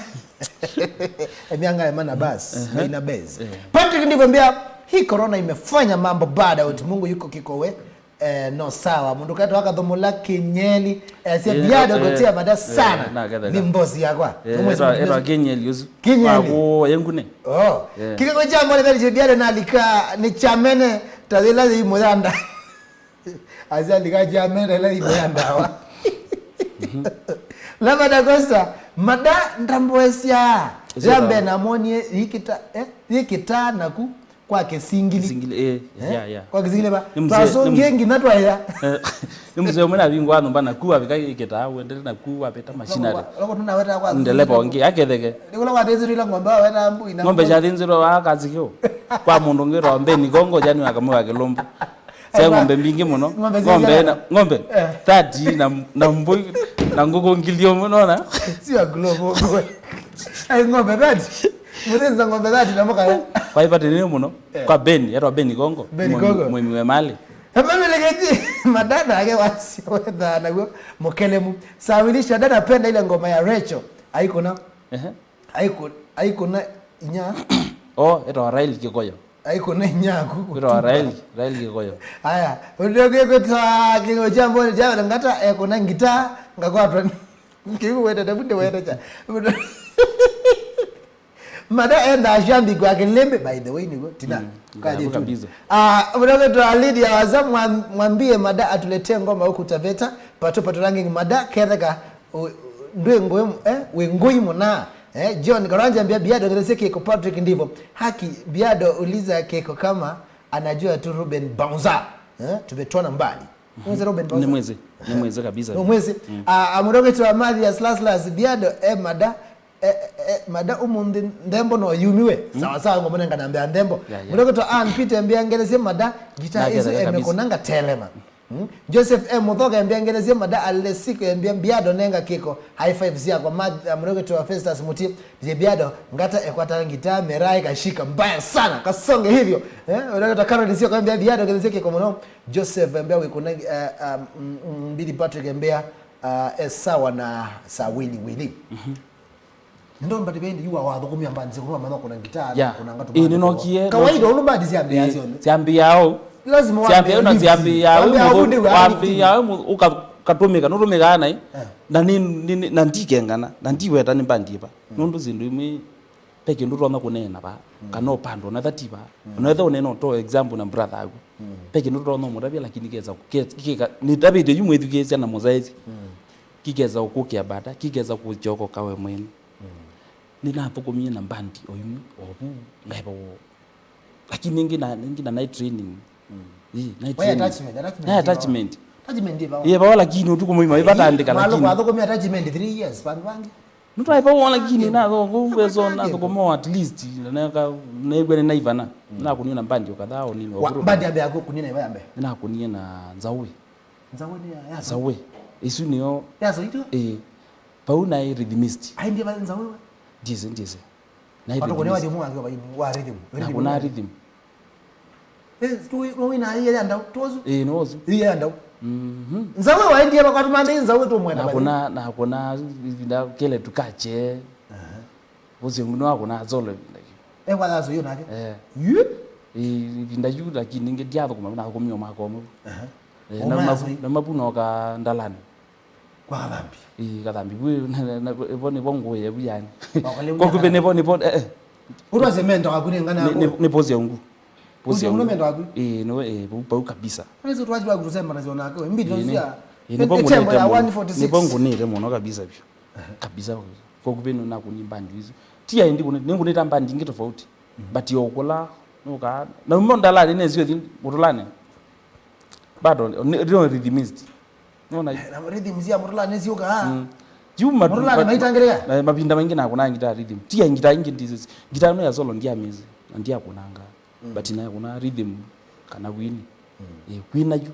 Emianga ya mana bas, uh-huh. Ina base. Yeah. Patrick ndivyo mbia, hii corona imefanya mambo bad out. Mungu yuko kikowe. Eh, no sawa. Mũndũ kaitũ akathũmũla Kĩnyeli, eh, sya eh, biado eh, gotia mada eh, sana. Nĩ mbosi yakwa. Eh, etwa, etwa Kĩnyeli ũsu. Kĩnyeli. Wa kũ, yengune. Oh. Eh. Kĩkĩko kya mwana thali biado na alika nĩ chamene, ta thila thĩ imwe ya nda. Asya alika chamene, thila imwe ya ndawa. Mhm. Lama da Costa, mada ndamboesya. Ĩsu ya mbe na monie yikita, eh, yikita naku. Kwa Kĩsingili. Kĩsingili, eh, eh, yeah, yeah. Kwa Kĩsingili ba. Nĩ mzee, twasũngie nĩ mzee. Nginya twaĩa. Eh, nĩ mzee ũmwe navingwa nyũmba naku avika ĩkĩtaa, wendete naku wapeta machinery. Loko, loko tunaweta kwa ndeleva ũngĩ, aketheke. Nĩ kũla watĩsĩtwĩla ng'ombe waweta mbui na ng'ombe mbũi. Syathĩnzĩtwe wa kasikio. Kwa mũndũ ũngĩ wĩtawa Mbeni Kongo, yani akamwĩwa Kĩlũmbũ. Sya ng'ombe mbingĩ mũno. Ng'ombe cia ng'ombe ciana. Na, ng'ombe, eh, thirty na, na mbũi, na ngũkũ ngili ũmwe, nona? Sio globo ngwe. Ai, ng'ombe thirty. Mũthĩnza ng'ombe thirty na mũkaya. Kwa ĩvatĩnĩ mũno. Eh. Kwa Ben, etwa Ben Kongo. Ben Kongo. Mũĩmi, mũĩmi we mali. Emamelekeji, madada ake wasio wetha naguo, mũkelemu. Sawilisha, dada penda ile ngoma ya Rachel. Aikuna. Ehe. Aiku-, aikuna inya. Oh, etwa Rail Kikoyo. Aikuna inya aku. Etwa Rail, Rail Kikoyo. Aya, ũndũ ũngĩ kwĩtwa kĩng'o kya mboni kya ngata, ekuna ngita, ngakwatwa. Kĩu wetete, bunde wetete. Mada enda ashambiki wa Kĩlĩmbĩ, by the way, nĩguo, tina. Mm, kaji ndio tu. Kabisa. Ah, mdogo wetu Lydia Waza, mwam-, mwambie Mada atuletee ngoma huku Taveta, pato pato ranking Mada, ketheka, u-, ndwĩ ngũĩ, eh, wĩ ngũi mũna. Eh, John Karanja ambia Biado ngeleshe Kiko Patrick ndivyo. Haki, Biado uliza Kiko kama anajua tu Ruben Bouncer. Eh, tumetwona mbali. Mwezi Ruben Bouncer. Ni mwezi, ni mwezi kabisa. Ni mwezi. Mm. Ah, ah, mdogo wetu wa Mathias Laslas, Biado, eh, Mada, eh, eh, Mada ũmũnthĩ nthembo no yumiwe. Mm. Sawa sawa, ngomone nganambia nthembo. Ya, ya. Mdogo to Ann Peter mbia ngeleshe Mada, gitaa na isu ketheka kabisa. Emekonanga telema. Mm. Joseph M Muthoka embia ngelesye Mada alesiko embia Biado nenga Kiko. High five syakwa ma-, mdogo wetu wa Festus Muti. Je Biado, ngata ekwata ngita, merai kashika mbaya sana. Kasonge hivyo. Eh, mdogo wetu Carol sio kwambia Biado ngelesye Kiko muno. Joseph embia wikuna, eh, um, mm, mm, Billy Patrick embia, uh, eh, sawa na saa wili wili. Mhm. Ndomba tibendi yu wathũkũmĩa mbandi sya kũnwa mano kuna ngitaa, yeah, kuna ngatu. Ĩĩ, nĩnokie, kawaida, nokie. Ũndũ mbandi syambĩaa, ĩĩ, syonthe. Syambĩaa ũu. Lazima syambĩaa ũu, na wambĩe syambĩaa ũu, wambĩe mũthũ-, ũndũ wa wambĩaa ũu, ũka-, katũmĩka, nũtũmĩkaa naĩ. Eh. Na nĩ, nĩ, nĩ, na ndikengana, na ndiweta nĩ mbandi ĩva. Mm. Nũndũ syĩndũ imwe, pe kĩndũ tũtonya kũneena va, mm, kana ũpandwa na thati va. Mm. Ona wetha ũneena ũtoa example na brother aku. Mm. Pe kĩndũ tũtonya ũmũtavya, lakini kesa, ke-, keka, nĩtavĩte yu mwĩthukĩĩsya na mũsaĩsya. Mm. kikesa ũkũkĩa bata, kikesa kũkyokoka we mwene. Mm. Nĩnathũkũmie na mbandi o imwe, o vu, ngaĩva woo. Lakini nĩngĩ na, nĩngĩ na night training. Mm. Ĩĩ, night training. Attachment, attachment. Na attachment. Attachment ĩva? Ĩĩ, vao lakini ũtukũ mũima, ĩvatandĩka lakini. Mwathũkũmie attachment three years, vandũ vangĩ. Nũtwaĩva woo lakini, nathũkũmie, nathũkũma at least, na neka, naigua nĩ naivana. Mm. Nakũnie na mbandi o kadhaa, o nini, o wa, group. Mbandi yambe yaku kũnie na ĩva yambe? Nĩnakũnie na Nzaũĩ. Nzawe nĩ ya, ya Nzawe. Isu nĩyo. Ya Zoito? Ĩĩ. Vau naĩ rhythmist. Aendie va Nzawe we? Ndiĩsĩ, ndiĩsĩ. Naĩ rhythmist. Watu kũnĩ wa rhythm wa, wa, wa rhythm. Nakũna rhythm. Eh, tu, no wina iya ya ndau, tuozu? Ĩĩ, nĩwozu. Iya ya ndau. Mhm. Nzawe waendie va kwatu mande Nzawe tu mwenda. Nakũna, nakũna, ĩvinda kele tukache. Aha. Vosi yangu nĩwakũnaa solo ĩvinda yu. Eh, kwa solo yu nake? Eh. Yu? Ĩ, ĩvinda yu, lakini nĩngĩ ndiathũkũma, nathũkũmie o mwaka ũmwe. Aha. Eh, na, na, na mavunoka ndalani. Kwa Kathambi? Ĩ, Kathambi. Vu, na, na, na, vo nĩvo ngũĩ vu yani. Kwa kũvĩ nĩvo, nĩvo, eh, eh. Ũtwa sementa waku nĩ ngana nĩ, nĩ, nĩ vosi yangu. Vosi yangu. Nĩ sementa waku? Ĩ, nĩwe, ĩ, vau, vau kabisa. Nĩsĩ twajua kusemba na zona yako. Mbidi ĩ, nĩ, cia, ĩ, nĩvo ngũnĩte mũno. Nĩvo ngũnĩte mũno kabisa biũ. Kabisa, kabisa. Kwa kũvĩ nĩnakũnie mbandi isu. Ti aĩ ndikũnĩ-, nĩngũnĩta mbandi ingĩ tofauti. Mhm. But yo kũla, nũka. Na umo ndalani nĩsio thi mũtũlani. Bado, nĩ, nĩ rhythmist. Nona? Na rhythm cia mũtũlani nĩsyũkaa. Mm. Yu matu-, mũtũlani ma-, maitangĩrĩa? Eh, mavinda maingĩ nakũnaa ngita rhythm. Ti aĩ ngita ingĩ ndizi. Ngita ĩno ya solo ndiamĩsĩ. Na ndiakũnanga. Mm. But nakũnaa rhythm kana wini. Mm. Eh, kwina yu.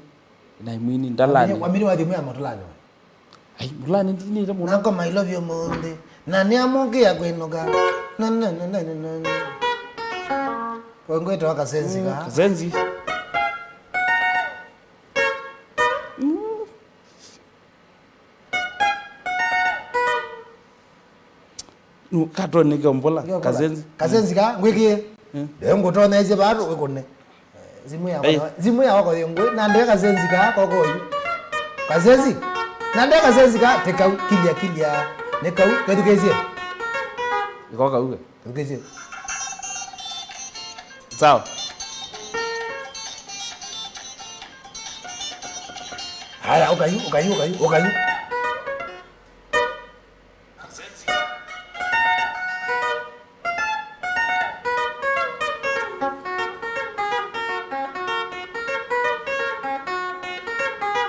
Na imwini ndalani. Wamini wa thimu ya mũtũlani we? Ai, mũtũlani ndinĩte mũno. Nako mailovyo mũndĩ. Na nĩamũkĩa kwĩnũka. Na, na, na. Kwa ngwĩtwa kasenzi ka. Mm, kasenzi. Mm. Nu, katoni ke mbola, kasenzi. Kasenzi ka, ngwĩkĩe. Eh. Ndio ngũtoneesye vandũ wĩkũne. Eh, simu yakwa, eh, simu yakwa yĩ ngũĩ, na ndeka kasenzi ka, koko yu. Kasenzi. Na ndeka kasenzi ka, te kau, kilia, kilia. Nĩ kau, kethukĩĩsye. Ĩko kau ke. Kethukĩĩsye. Sawa. Haya, ũkayu, ũkayu, ũkayu, ũkayu.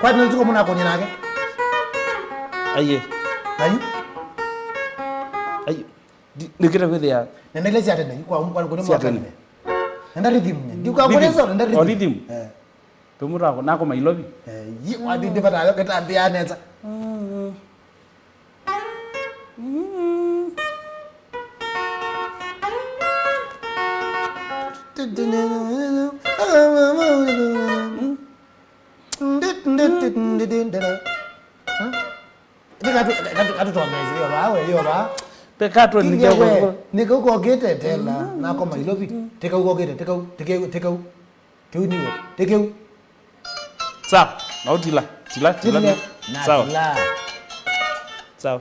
Kwani nĩ nziko mũnakonie nake? Aiye. Nayu? Ai, ndi-, nĩkĩte kwĩthĩa. Nenda ile cia tene, kwa, kwa, kwa, cia tene. Nenda rhythm. Ndiuka kwa rhythm. Nenda rhythm. Oh, rhythm. Eh. Pemutako nako mailovi. Eh, yi, wathi ndipata yo ketambia nesa. Mm. Mm. Huh? Ĩtĩ katu-, katu-, katutomezi, yo vaa we, yo vaa. Pe katoni. Kinya we, nĩkau kokĩte tela, nako mailovi. Tĩkau kokĩte, tĩkau, tĩkau, tĩkau. Kĩu nĩwe, tĩkĩu. Sawa, na ũtila, tila, tila. Tila, na sawa. Tila. Sawa.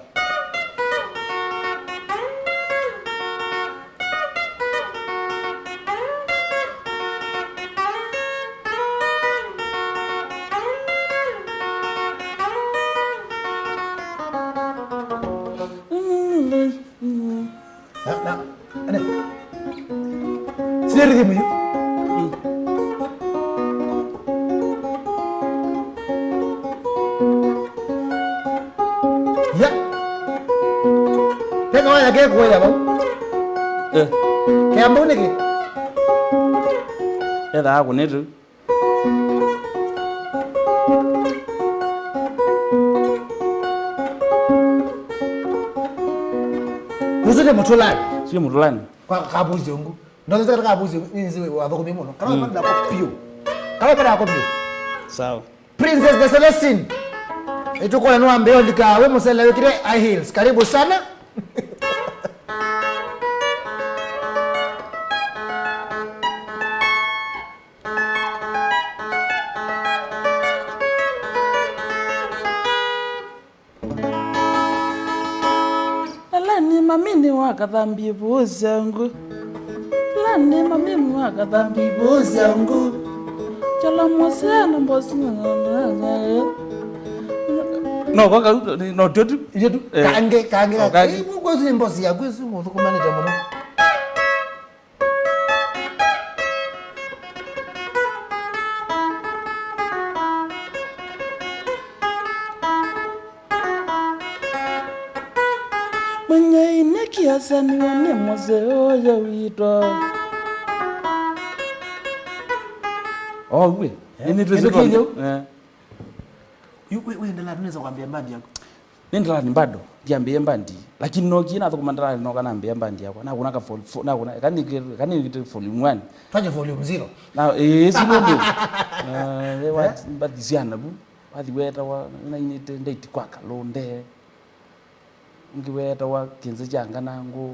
Na, na, ene. Siri thimu yu. Ya. Teka waya ke kuoya vau. Eh. Ke ambau nĩkĩ? Etha aku nĩtu. Ũsu nĩ mũtũlani. Ũsu nĩ mũtũlani. Kwa kabuzi ungu. Ndoto zake kabuzi ungu. Nini ziwe wathũkũmi mũno. Kama, mm, penda kwa piũ. Kama penda kwa piũ. Sawa. Princess the Celestine. Ĩtukũna nĩwambĩĩa ũlika wĩ mũsele wĩkĩte high heels. Karibu sana. Ela nĩ mami nĩ wa kathambie vũũ syangu. Ela nĩ mami nĩ wa kathambie vũũ syangu. Chala mosea na mbosi. No, kwa kau, no, tio tu. Itio tu. Eh. Kange, kange, oh, kange. Eh, kwa sini boss yaku, isi nguthukumanite muno. Mwenye ineki asaniwa nĩ mũseo ya wito. Oh, we. Eh, nĩ twĩsĩ kĩndũ kĩu. Eh. Yu, we, we, ndala tunaweza kuambia mbandi yako. Nĩ ndalani bado, ndiambĩĩe mbandi. Lakini nokie nathũkũma ndalani noka nambĩĩa mbandi yakwa. Nakũna ka vol-, fo-, nakũna, kani, kani volume one. Twanje volume zero. Na, ĩĩ, ĩsu nũndũ. Eh, wa, eh? Mbandi sya navu. Wathi wetawa, nainĩte ndeti kwa Kalũnde. Ũngĩ wetawa Kĩnzĩ kya Nganangũ.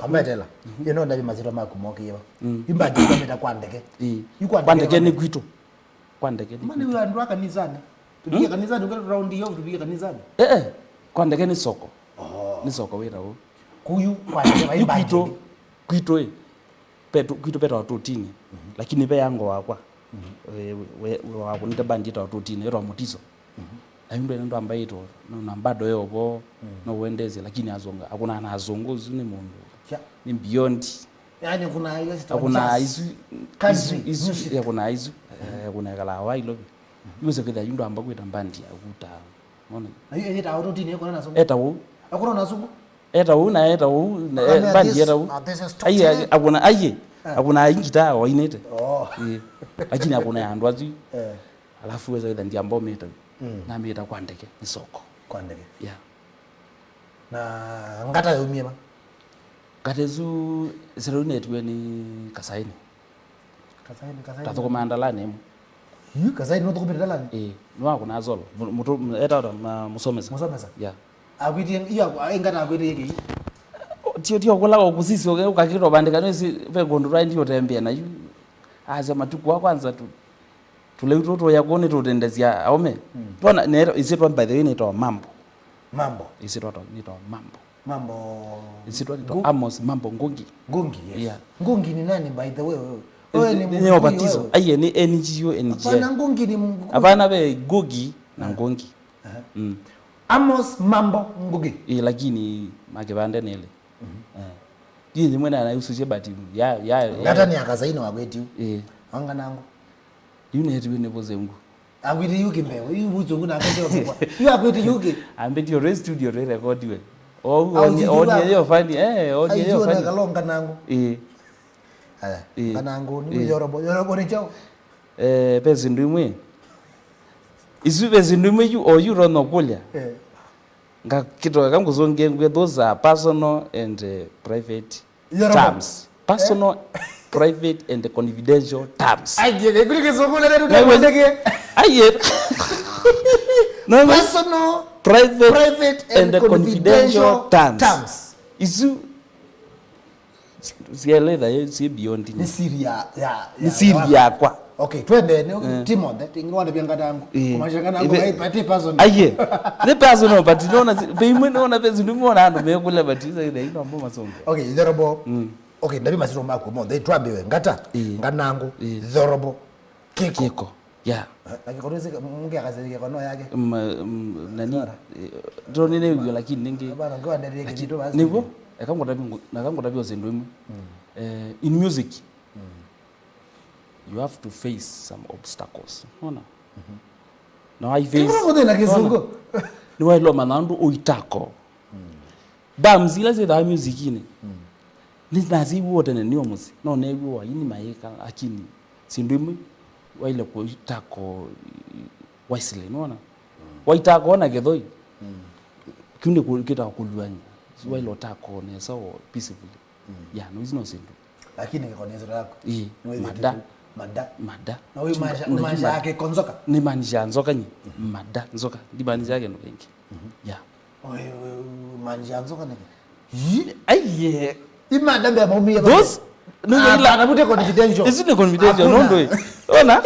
Kametela. Mhm. Ĩno ndavi masitwa maku mokie va. Mm. Yu mbandi ĩkamĩta kwa ndeke. Ĩĩ. Yu kwa ndeke nĩ kwitũ. Kwa ndeke nĩ kwitũ. Mani wĩ andũ a kanisani. Tũthiĩ kanisani, ũkĩra round ya tũthiĩ kanisani. Eh, eh. Kwa ndeke nĩ soko. Oh. Nĩ soko wĩra ũũ. Kuyu kwa ndeke vai. Yu kwitũ, kwitũ ĩ. Petu, kwitũ petawa tũtini. Mhm. Lakini ve yango wakwa. Mhm. We, we, we wakũnĩte bandi ĩtawa tũtini, ĩtawa Mũtiso. Mhm. Na yu ndwene ndwambaĩtwo, no na bado yo vo, mm, no wendesye, lakini azungu, akũna na azungu, ũsu nĩ mũndũ. Yeah. Nĩ beyond. Yaani kuna hiyo sita. Akũna jazz. Isu, country isu, isu, music. Akũna isu, eh, akũna ekala wa ilovi. Iweze kwĩtha yu ndwamba kwĩta mbandi ya kuta. Mona? Na hiyo ĩtawa tũtini, ĩkũna na azungu. Eta ũu. Akũna na azungu. Eta ũu na eta ũu, na, eh, bandi eta ũu. Aiye, akũna, aiye. Ah. Akũna ingita wainĩte. Oh. Eh. Lakini akũna ya andũ asu. Eh. Alafu weza kwĩtha ndiamba ũmĩta. Mm. Namĩta kwa ndeke, nĩ soko. Kwa ndeke. Yeah. Na ngata yaumie va? Ngata ĩsu, ĩsero netiwe nĩ Kasaini. Kasaini, Kasaini. Tathũkũmaa ndalani ĩmwe. Yu, Kasaini nũthũkũmĩte ndalani? Ĩĩ, nĩwakũnaa solo. Mu-, mũtũ, mu-, etawa ma-, Mũsomesa. Mũsomesa? Yeah. Akwĩtie, iyo akwa-, ĩ ngata akwĩtie kĩi? Tio, tio kũla ũkũsisya ũke, ũkakĩtwa vandĩka, nĩsĩ ve kũndũ twaendie ũtembea na yu. Asya matukũ a kwanza tu, tũleu tũtũ tũya kũu nĩtũtendesya aũme. Mm. Twona, nero, ĩsyĩtwa, by the way, nĩtawa Mambo. Mambo. Ĩsyĩtwa to-, nĩtawa Mambo. Mambo. Ĩsyĩtwa nĩtawa Amos Mambo Ngungi. Ngungi, yes. Yeah. Ngungi ni nani, by the way, wewe? Wewe ni Mũkikuyu, nĩ Obatiso wewe? Aiye, nĩ N G O, N G O. Hapana, Ngungi ni Mkikuyu. Hapana, ve Ngungi na Ngungi. Aha. Mm. Amos Mambo Ngungi. Ĩĩ, lakini makĩvande nĩlĩ. Mhm. Eh. Ndiĩ nyimwe na naisusye, but ya, ya, ya. Ngata nĩ akasaini wa kwetu. Ĩĩ. Anga nangu. Yu netiwe nĩ vũzengũ. Akwĩte yuki mbeo, yu vũzengũ na akete okwa. Yu akwĩte yuki. Ambĩtie already studio rĩ recordiwe. Au onie, studio onie yako? Yo fani, eh, onie yo fani. Kalonga nangu. Ĩĩ. Aya, ĩĩ. Nganangũ, nĩ, ĩĩ, yorobo, yorobo nĩ kyaũ? Eh, ve syĩndũ imwe. Isu ve syĩndũ imwe yu, o yu ũtonya kũlya. Eh. Ngakĩtoeka ngũsũngĩe ngwĩa, those are personal and, eh, private terms. Yorobo. Eh? Personal, private and confidential terms. Aiye, kĩkũlĩ kĩsũngũ lele. Aiye. Personal, private, private and, and confidential, confidential terms. Terms. Isu Sielewa yĩ, si beyond nĩ siri ya, ya, ya, nĩ siri yakwa. Okay, twende, nĩ, eh, Timothy, tingĩ wandavya ngata yangu. Eh. Kumaanisha ngata yangu, ive-, vai, vai, ti personal. Aiye. Nĩ personal, but nona si-, ve imwe nona ve syĩndũ imwe ona andũ mekũlya, but isa ĩthe ino mbo masonge. Okay, Thorobo. Mm. Okay, ndavi masitwa maku mothe, twambiwe ngata, eh, nganangũ, eh, Thorobo, kĩko. Kĩko. Yeah. Na kĩko nĩsĩ, mke akasema kĩko no yake. Mm, mm, nani? Sara. Eh, ndonene wio lakini ningi. Bana, ngiwa ndari yake. Lakini kitu basi. Nĩvo, eka ngũtavye, eka ngũtavye syĩndũ imwe. Mm. Eh, in music, mm, you have to face some obstacles. Unaona? Mhm. Na wai face. Ndio ngũthe na kĩsũngũ. Nĩ wailoma na andũ ũitako. Mm. Bumps ila syĩthaa music-inĩ. Mm. Nĩ nasyĩw'aa tene nĩ o mũsyĩ. No neew'aa waini mayĩka, lakini syĩndũ imwe waile kũitako wisely, nĩwona? Mm. Waitako na kĩthoi. Mm. Kĩu nĩ kũ-, kĩtawa kũluany'a. Si waile ũtako nesa o peacefully. Mm. Ya, no, isu no syĩndũ. Lakini kĩko nĩ nzito yako. Ĩĩ, nĩwĩthĩte mada. Mada. Mada. Na wĩmaanisha, nĩ wĩmaanisha ma-, kĩko nzoka? Nĩmaanisha nzoka nyi. Mhm. Mada, nzoka. Ndimaanisha kĩndũ kĩngĩ. Mhm. Ya. Oe, oe, oe, maanisha nzoka nĩkĩ? Yi, aiye. Imada mbea maumie. Those, no, ah, ila, hapana, mute confidential. Isu nĩ confidential, hakuna. No ndo. Ona?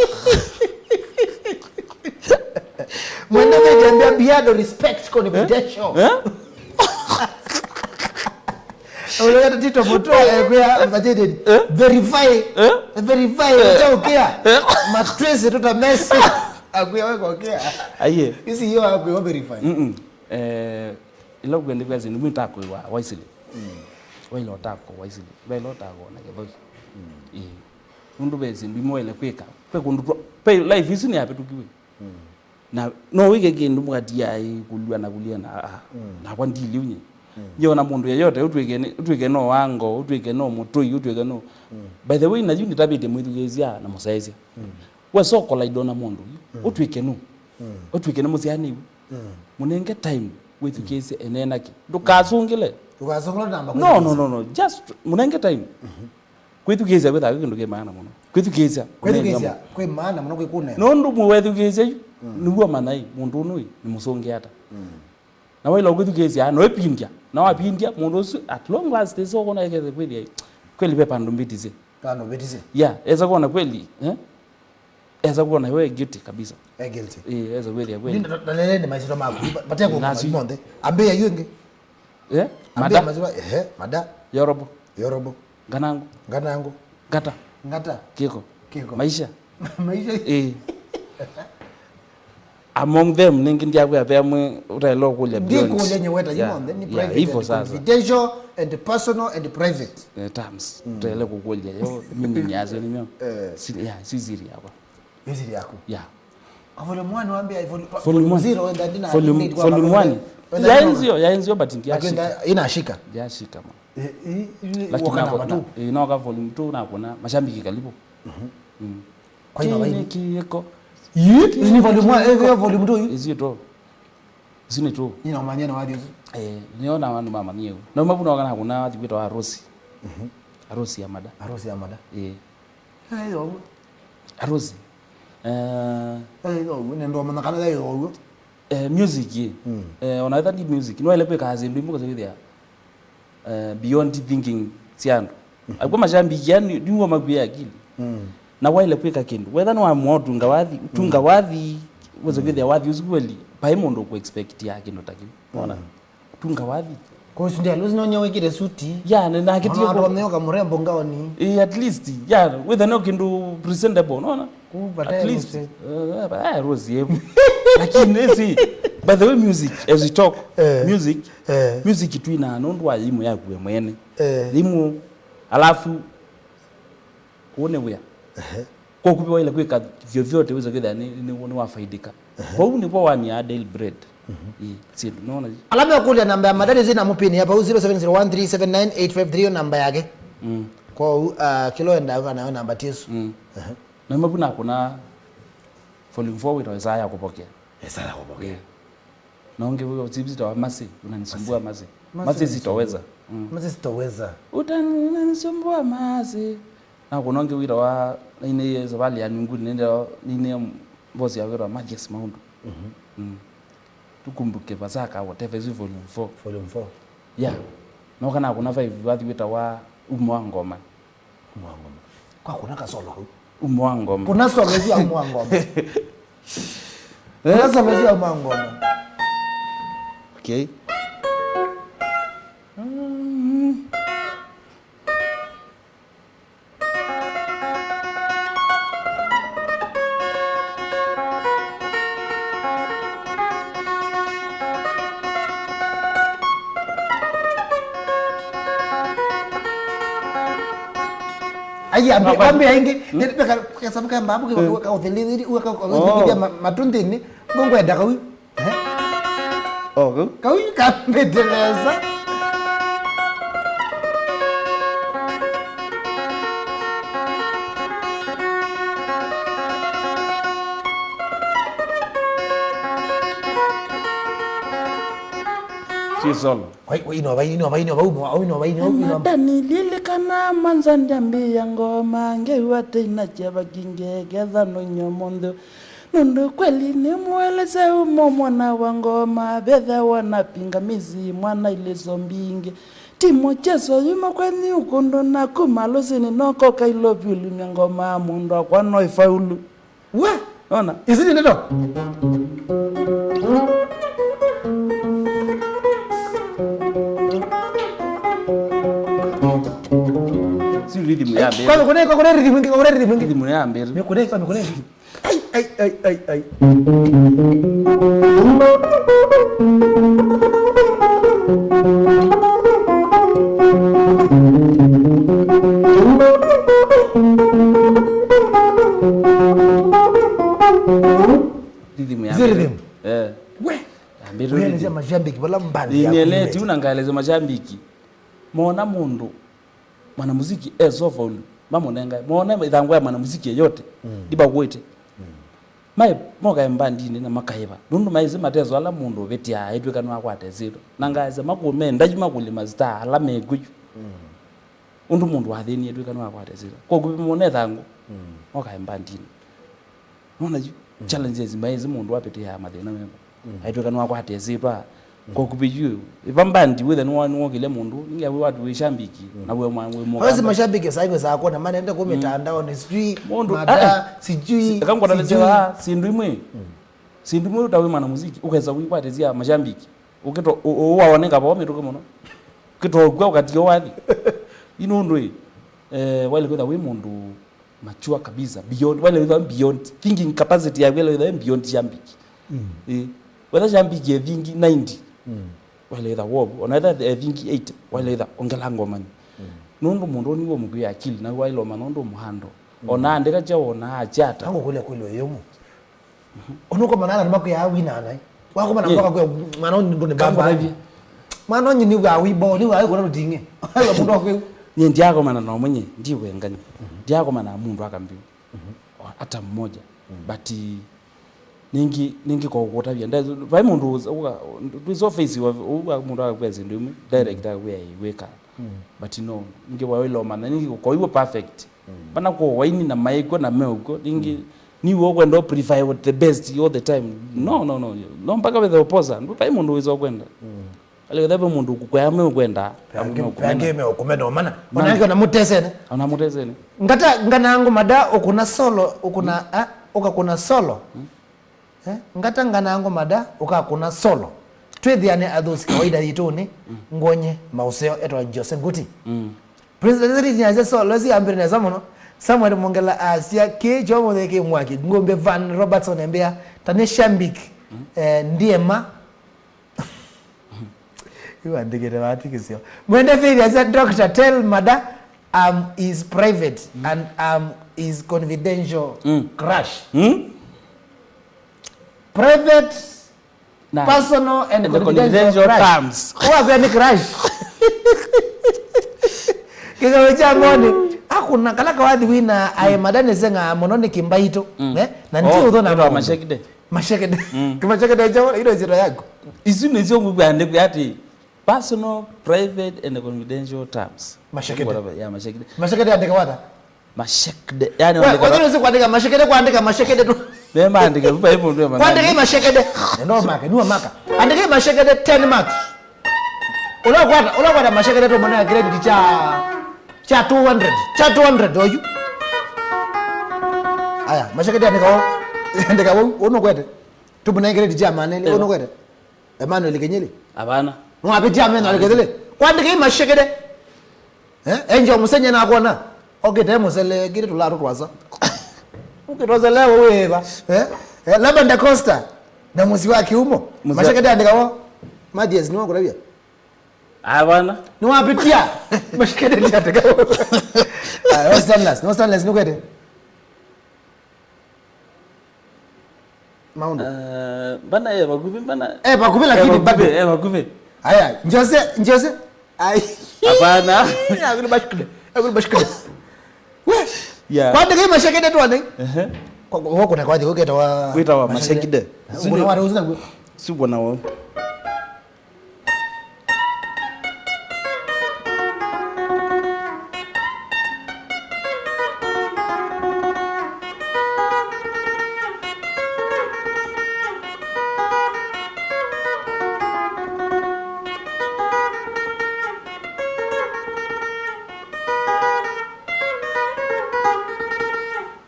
Mwende mejambia beyond respect confidential. Eh? Eh? Ulo ya Tito Moto, eh, kwa mtajeni. Eh? Verify. Eh? Verify, eh, uta ukia. Eh? Matresi tuta mesi. Akwĩa we kokea. Aiye. Isi yo akwĩa verify. Mm-mm. Eh, ila kwende kwa zinu mtakwiwa wisely. Mm. Waila utako wisely. Waila utako na kithoki. Mm. Eh. Nundu ve sindu imwe ile kwika. Pe kundu twa, pe life isi ni yapitukiwe. Mm. Na no wike kindu mwatia ai kulwa na kulia na, ah, mm, na kwa ndili unye. Mm. Ndio na mundu yeyote utwike ni, utwike no wango, utwike no mutui, utwike no. Mm. By the way, na yu nitavite mwithugesia na musaesia. Mm. We so collide na mundu yu, mm, utwike no. Mm. Utwike ni musiani yu. Mm. Munenge time withugesie, mm, enenake. Ndukasungile. Ndukasungile namba. No, no, no, no. Just munenge time. Mhm. Kwĩthukĩĩsya kwĩthaa kwĩ kĩndũ kĩ maana mũno. Kwĩthukĩĩsya. Kwĩthukĩĩsya kwĩ maana mũno kwĩ kũneena. Nũndũ mwĩ wethukĩĩsya yu, mm, nĩw'o manya ĩ, mũndũ ũnũ ĩ, nĩ mũsũngĩ ata. Mm. Na waĩle kwĩthukĩĩsya, no ĩpindya. Na wapindya, mũndũ ũsu, at long last, ĩsa ũkona ekethe kwĩthĩa ĩ, kweli ve pandũ mbĩtĩsye. Pandũ mbĩtĩsye. Yeah, esa kuona kweli, eh? Esa kuona we guilty kabisa. E guilty. Eh, esa kwĩthĩa kweli. Nĩ ndaleleni maisha maku, bateko. Nazi. Monthe. Ambia yu ĩngĩ. Eh? Ambia mada. Maziwa, ehe, mada. Yorobo. Yorobo. Nganangu. Nganangu. Ngata. Ngata. Kiko. Kiko. Maisha. Maisha. Eh. Among them, ningi ndiakwĩa ve amwe utaĩle ũkũlya beyond. Ndikũlya nyeweta. Yeah, imonthe ni, yeah, private hivyo and sasa. Confidential and personal and private. Eh, terms. Mm. Utaĩle kũkũlya yo, mimi ni azo ni myo. Eh. Si, yeah, si siri yakwa. Ĩsiri yaku. Yeah. Kwa volume one wambia, volume, volume one. Volume zero, wenda ndina, volume, volume one. Yaenzio, yaenzio, but ndiashika. Inashika. Ndiashika, man. Eh, eh, eh, lakini waka nako namba two. Eh, noka volume two nakona mashabiki karibu. Mhm. Mm. Kwa hiyo kĩĩ nĩ kĩko. Yi, ici nĩ volume one, eh, eh, volume two yu. Ici two. Ici nĩ two. Nina umanyia na wathi usu. Eh, niona wandu mama niyo. Na umabu noka nakona wathi witwa Arosi. Mhm. Arosi ya mada. Arosi ya mada. Eh. Eh, yo. Arosi. Eh, eh, yo, nendo mana kana yo. Eh, music ĩ. Mm. Eh, ona ĩtha ndi music. No ele kwĩka syĩndũ imwe kũsavithia, eh, beyond thinking sya andũ. Mhm. Akw'a mashabiki yani, ndiwo makuie akili. Mm. Na waile kwĩka kĩndũ. Wetha nĩ wamũa ũtunga wathi, ũtunga, mm, wathi, wĩse, mm, kwĩthĩa wathi ũsu kweli, vai mũndũ ũkũ expect ya kĩndũ ta kĩu. Wona? Mm. Ũtunga wathi. Kwa hiyo ndio, leo zinaonya wekire suti. Ya, na, na kiti. Ona watu wameoka mrembo ngaoni. Eh, at least, ya, wetha no kĩndũ presentable, unaona? At least. Eh, eh, Rose, eh. Lakini, eh, see, by the way, music, as we talk, eh, music, eh, music tu ina nũndũ wa thimũ yaku we mwene. Eh. Thimũ, alafu, ũũ nĩ wĩa. Ehe. Kwa kuviwa ile kwĩka vyovyote wĩse kwĩthĩa nĩ, nĩ, nĩ wafaidika. Ehe. Kwa hiyo nĩvo wamia daily bread. Mhm. Ĩ, syĩndũ, nona? Ala mekũlya namba ya madani zina mũpini ya pau zero seven zero one three seven nine eight five three, namba yake. Mm. Kwa hiyo, uh, kĩla ũendaa kana yo namba tisu. Mm. Ehe. Na mabu nakũna volume four wĩtawa Ĩsaa ya Kũvokea. Ĩsaa ya Kũvokea. Yeah. Na ũngĩ wĩ, sitawa Mercy, unanisumbua Mercy. Mercy. Mercy sitoweza. Mm. Mercy sitoweza. Utan-, unanisumbua Mercy. Na kuna ũngĩ wĩtawa, nainĩie Savali ya Nunguni, nĩnĩie mbosi ya wĩtawa Majes Maundu. Mhm. Mm. Tukumbuke Pasaka, whatever, ĩsu volume four. Volume four. Yeah. Noka nakũna five, wathi wĩtawa Umo wa Ngoma. Umo wa Ngoma. Kwa kuna kasolo kau. Umo wa Ngoma. Kuna solo ĩsu ya Umo wa Ngoma. Kuna solo ĩsu ya Umo wa Ngoma. Okay. Mm. Ai, ambi-, ambi aingi. Hmm? Nĩ, nĩ ka-, kasabu ka mbabu, ka-, eh, ka-, kaũthilithili, uwe ka-, ka-, oh, ũthilithia ma-, matũ nthĩnĩ. Ngũngwenda kau. Eh? Oh, kau? Kau kambĩte nesa. Sisolo. Kwa, kwa, inova, inova, inova, umo, au inova, inova, inova. Madani, lilikana manza ndiambia ngoma, ngewa tena chava kinge, ketha no nyomondo. Nũndũ kweli nĩmũelesye umo mwana wa ngoma, vetha wana pingamizi, mwana ilĩso mbingĩ. Ti mũcheso yuma kwenyu kũndũ na kuma lũsini noko kailo vyulumya ngoma mũndũ akwa no ifaulu. We! Ona? Ici nĩ ndeto. Si rhythm ya mbere. Kwa kuna, kwa kuna rhythm ĩngĩ, kwa kuna rhythm ĩngĩ. Rhythm ya mbere. Nĩ kuna, kwa kuna. Ai, Ai, ai, ai, ai. Rhythm ya Zĩ rhythm. Eh. We. Ambĩtwe Wĩelesya rhythm. Mashabiki vala mbandi yaku Nĩeletie imĩte. Na ngaelesya mashabiki. Mona mũndũ mwanamuziki e so faulu, mamũnengae. Mona ĩthangũ ya mwanamuziki yeyote, mm, ndĩvakwĩte. Mm. Maĩ, mokae mbandinĩ na makaĩva. Nũndũ maĩsĩ mateso ala mũndũ ũvĩtĩaa aitw'ĩka nĩwakwata ĩsyĩtwa. Na ngaasya makũmenda yu makũlima star ala mekw'o yu. Mm. Ũndũ mũndũ wathĩnie aitw'ĩka nĩwakwata ĩsyĩtwa. Kwa kũvimwa nĩ ĩthangũ, mm, mokae mbandinĩ. Nona yu, mm, challenges maĩsĩ mũndũ apĩtĩaa mathĩna mema. Mm. Aitw'ĩka nĩwakwata ĩsyĩtwa. Mm. Kwa kũvĩ yu, ĩva mbandi wĩthe nĩwa-, nĩwokĩle mũndũ, nĩngĩ wĩ watu wĩ shambiki, mm, na wĩ mwa-, wĩ Hawezi mũkamba. Mashabiki sasa hivi saa kuona manende kwa Mm. mitandaoni, sijui Mũndũ, mada, ah, sijui, eka ngũtanĩsya sijui. Vaa, syĩndũ imwe. Mm. Syĩndũ imwe ũtawĩ mwana muziki, ũkesa wĩkwatĩsya mashabiki. Ũkĩto-, ũ-, ũ-, ũwaoneka vao mĩtũkĩ mũno. Ũkĩtokw'a ũkatio wathi. Ino ũndũ ĩ, eh, waile kwĩtha wĩ mũndũ mature kabisa, beyond, waile wĩtha beyond, thinking capacity yaku waile wĩtha beyond shambiki. Mm. Eh, wetha shambiki e thingi ninety. Mm. Waile wĩtha wovu, ona etha e thingi eighty, waile wĩtha ongela ngomani. Mm. Nũndũ mũndũ ũni wĩ mũkwĩ akili, na waile ũmanya ũndũ mũhando. Mm. Ona andĩka kya, ona achata. Angũkũlya kwĩlwe yũmũ. Ũnũkomana na makwĩa wina nai. Wakomana Ye. Mpaka kwa mwana ũnyi ndũnĩ baba. Kamũtavye. Mwana ũnyi nĩ wa wibo, nĩ wa kuna rũting'e. Wa mũndũ wa kwĩu. Nye ndiakomana na ũmwe nye, ndiwengani. Ndiakomana na mũndũ akambiu. Hata mmoja. But, ningi, ningi kwa kũtavya. Nda-, vai mũndũ ũza-, ũga-, ndwĩsa face wa, ũga mũndũ akakwĩa syĩndũ imwe, direct akakwĩa wĩka. But no, ningi wa wĩlomana, ningi kwa iwe perfect. Vana kwa waini na maĩkw'o na meũkw'o, ningi, niwe ũkwenda ũ prefer the best all the time. No, no, no. No mpaka wethe ũposa, ndũ vai mũndũ wĩsa ũkwenda. Aleketha ve mũndũ ũkũkwea meũkwenda, Angĩ, angĩ meũkũmena. Meũkũmena, ũmana. Nani? Ona angĩ ona mũtesene. Ona mũtesene. Ngata nganangũ mada ũkũna solo, ũkũna, ah, ũkakũna solo. Eh? Ngata nganangũ mada ũkakũna solo. Twĩthĩane athũsi kawaida yitũnĩ, ngonye maũseo etwa Jose Nguti. President Richard Nyanza solo si ambire nesa mũno. Samuel Mongela asya kĩ kyo mũthĩ kĩ mwaki. Ngũmbe Van Robertson embea, ta nĩ shambik, eh, ndiema. Yu andĩkĩte vati kĩsio. Mwende Faith asya, "Doctor, tell mada I'm his private and I'm his confidential crush." Private, personal and confidential crush. Terms. Ũwakwe nĩ crush. Kĩkao kya ngoni, akũna kala kawathi wina aĩ mada nĩseng'aa mũno nĩ kĩmbaitũ. Eh? Na ndio ũthona mũndũ. Mashekide. Mashekede. Mashekede njawa, ino nzito yako. Isu nĩsyo ngũkwandĩkwa atĩ personal, private and confidential terms. Mashekede. Whatever, yeah, mashekede. Mashekede andĩka wata? Mashekede. Yani, we, andĩka wajua usi kuandika mashekede, kuandika mashekede tu. Mema andĩka, vupa hivyo ndio maana. Kuandika hii mashekede. No mark, no mark. Andika hii mashekede ten marks. Ũla kwata, ũla kwata mashekede tu mwana credit cha, cha two hundred. Cha two hundred oyu. Aya, mashekede andĩka o. Andĩka o, ũno kwete. Tu mwana credit cha manene, ũno kwete. Emmanuel Kenyele? Hapana. Nwapitia mena alikethele. Kwandika hii mashekede. Eh? Enjo musenye na kona. Okite musele kiri tularu twasa. Ukitozele wewe ba. Eh? Eh, Laban da Costa. Na musi wa kiumo. Mashekede andika wo. Mathias ni wakurabia. Hapana. Nwapitia. Mashekede ni andika wo. Ah, Stanley, no Stanley ni kwete. Maũndũ. Eh, mbana e vakuvĩ, mbana. E vakuvĩ, lakini bado. E vakuvĩ. Aya, Jose, Jose. Ai. Hapana. Akuli bashkule. Akuli bashkule. We. Yeah. Kwandika mashekede tu ane. Ehe. Kwa, kwa, kwa kuna kwa diketa wa. Kwita wa mashekede. Kuna watu uzina. Sikuwa na wao.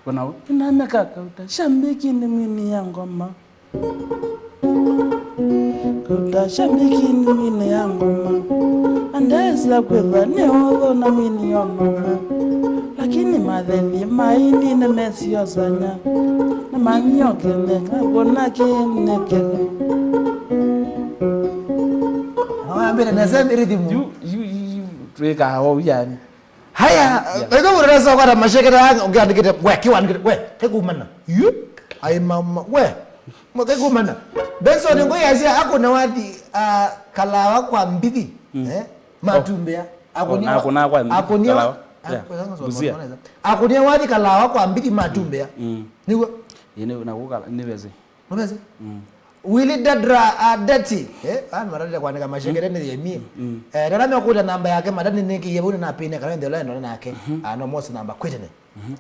Kuna name kaka uta shambiki ni mwini ya ngoma. Kauta shambiki ni mwini ya ngoma. Ndesa kwĩthwa nĩ ũthũ na mini yo mama, lakini mathethi maini nĩmesiosanya, nĩmanyokele, nakuona kĩnĩkĩlo. Awambĩte nesa rhythm. Yu, yu, yu, yu, twĩkaa o yani. Haya, yeah. Ĩtho ũresa kwata mashekera ũkĩandĩkĩte, we, kĩwandĩkĩte, we, kĩkumana. Yu? Ai mama, we. Mwa kĩkumana. Benson Ngũi asya akũna wathi, ah, kalawa kwa mbithi. Mm. Eh? Matumbĩa. Oh, akũnia, na akũna kwa mbithi, akũnia, kalawa. Yeah. Akũnia, Busia. Akũnia wathi kalawa kwa mbithi matumbĩa. Mm. Nĩw'o? Ĩĩ, nĩ, na kũkala, nĩ vese. Nũvese? Mm. Willy Dadra, ah, Deti. Eh, ah, matatete kwandĩka mashekere nĩ yemie. Mm. Eh, ndana mekũta namba yake, madani nĩkĩie vau nĩnapine kana nthela ndo nake. Mhm. Ah, no mose namba kwitene. Mhm.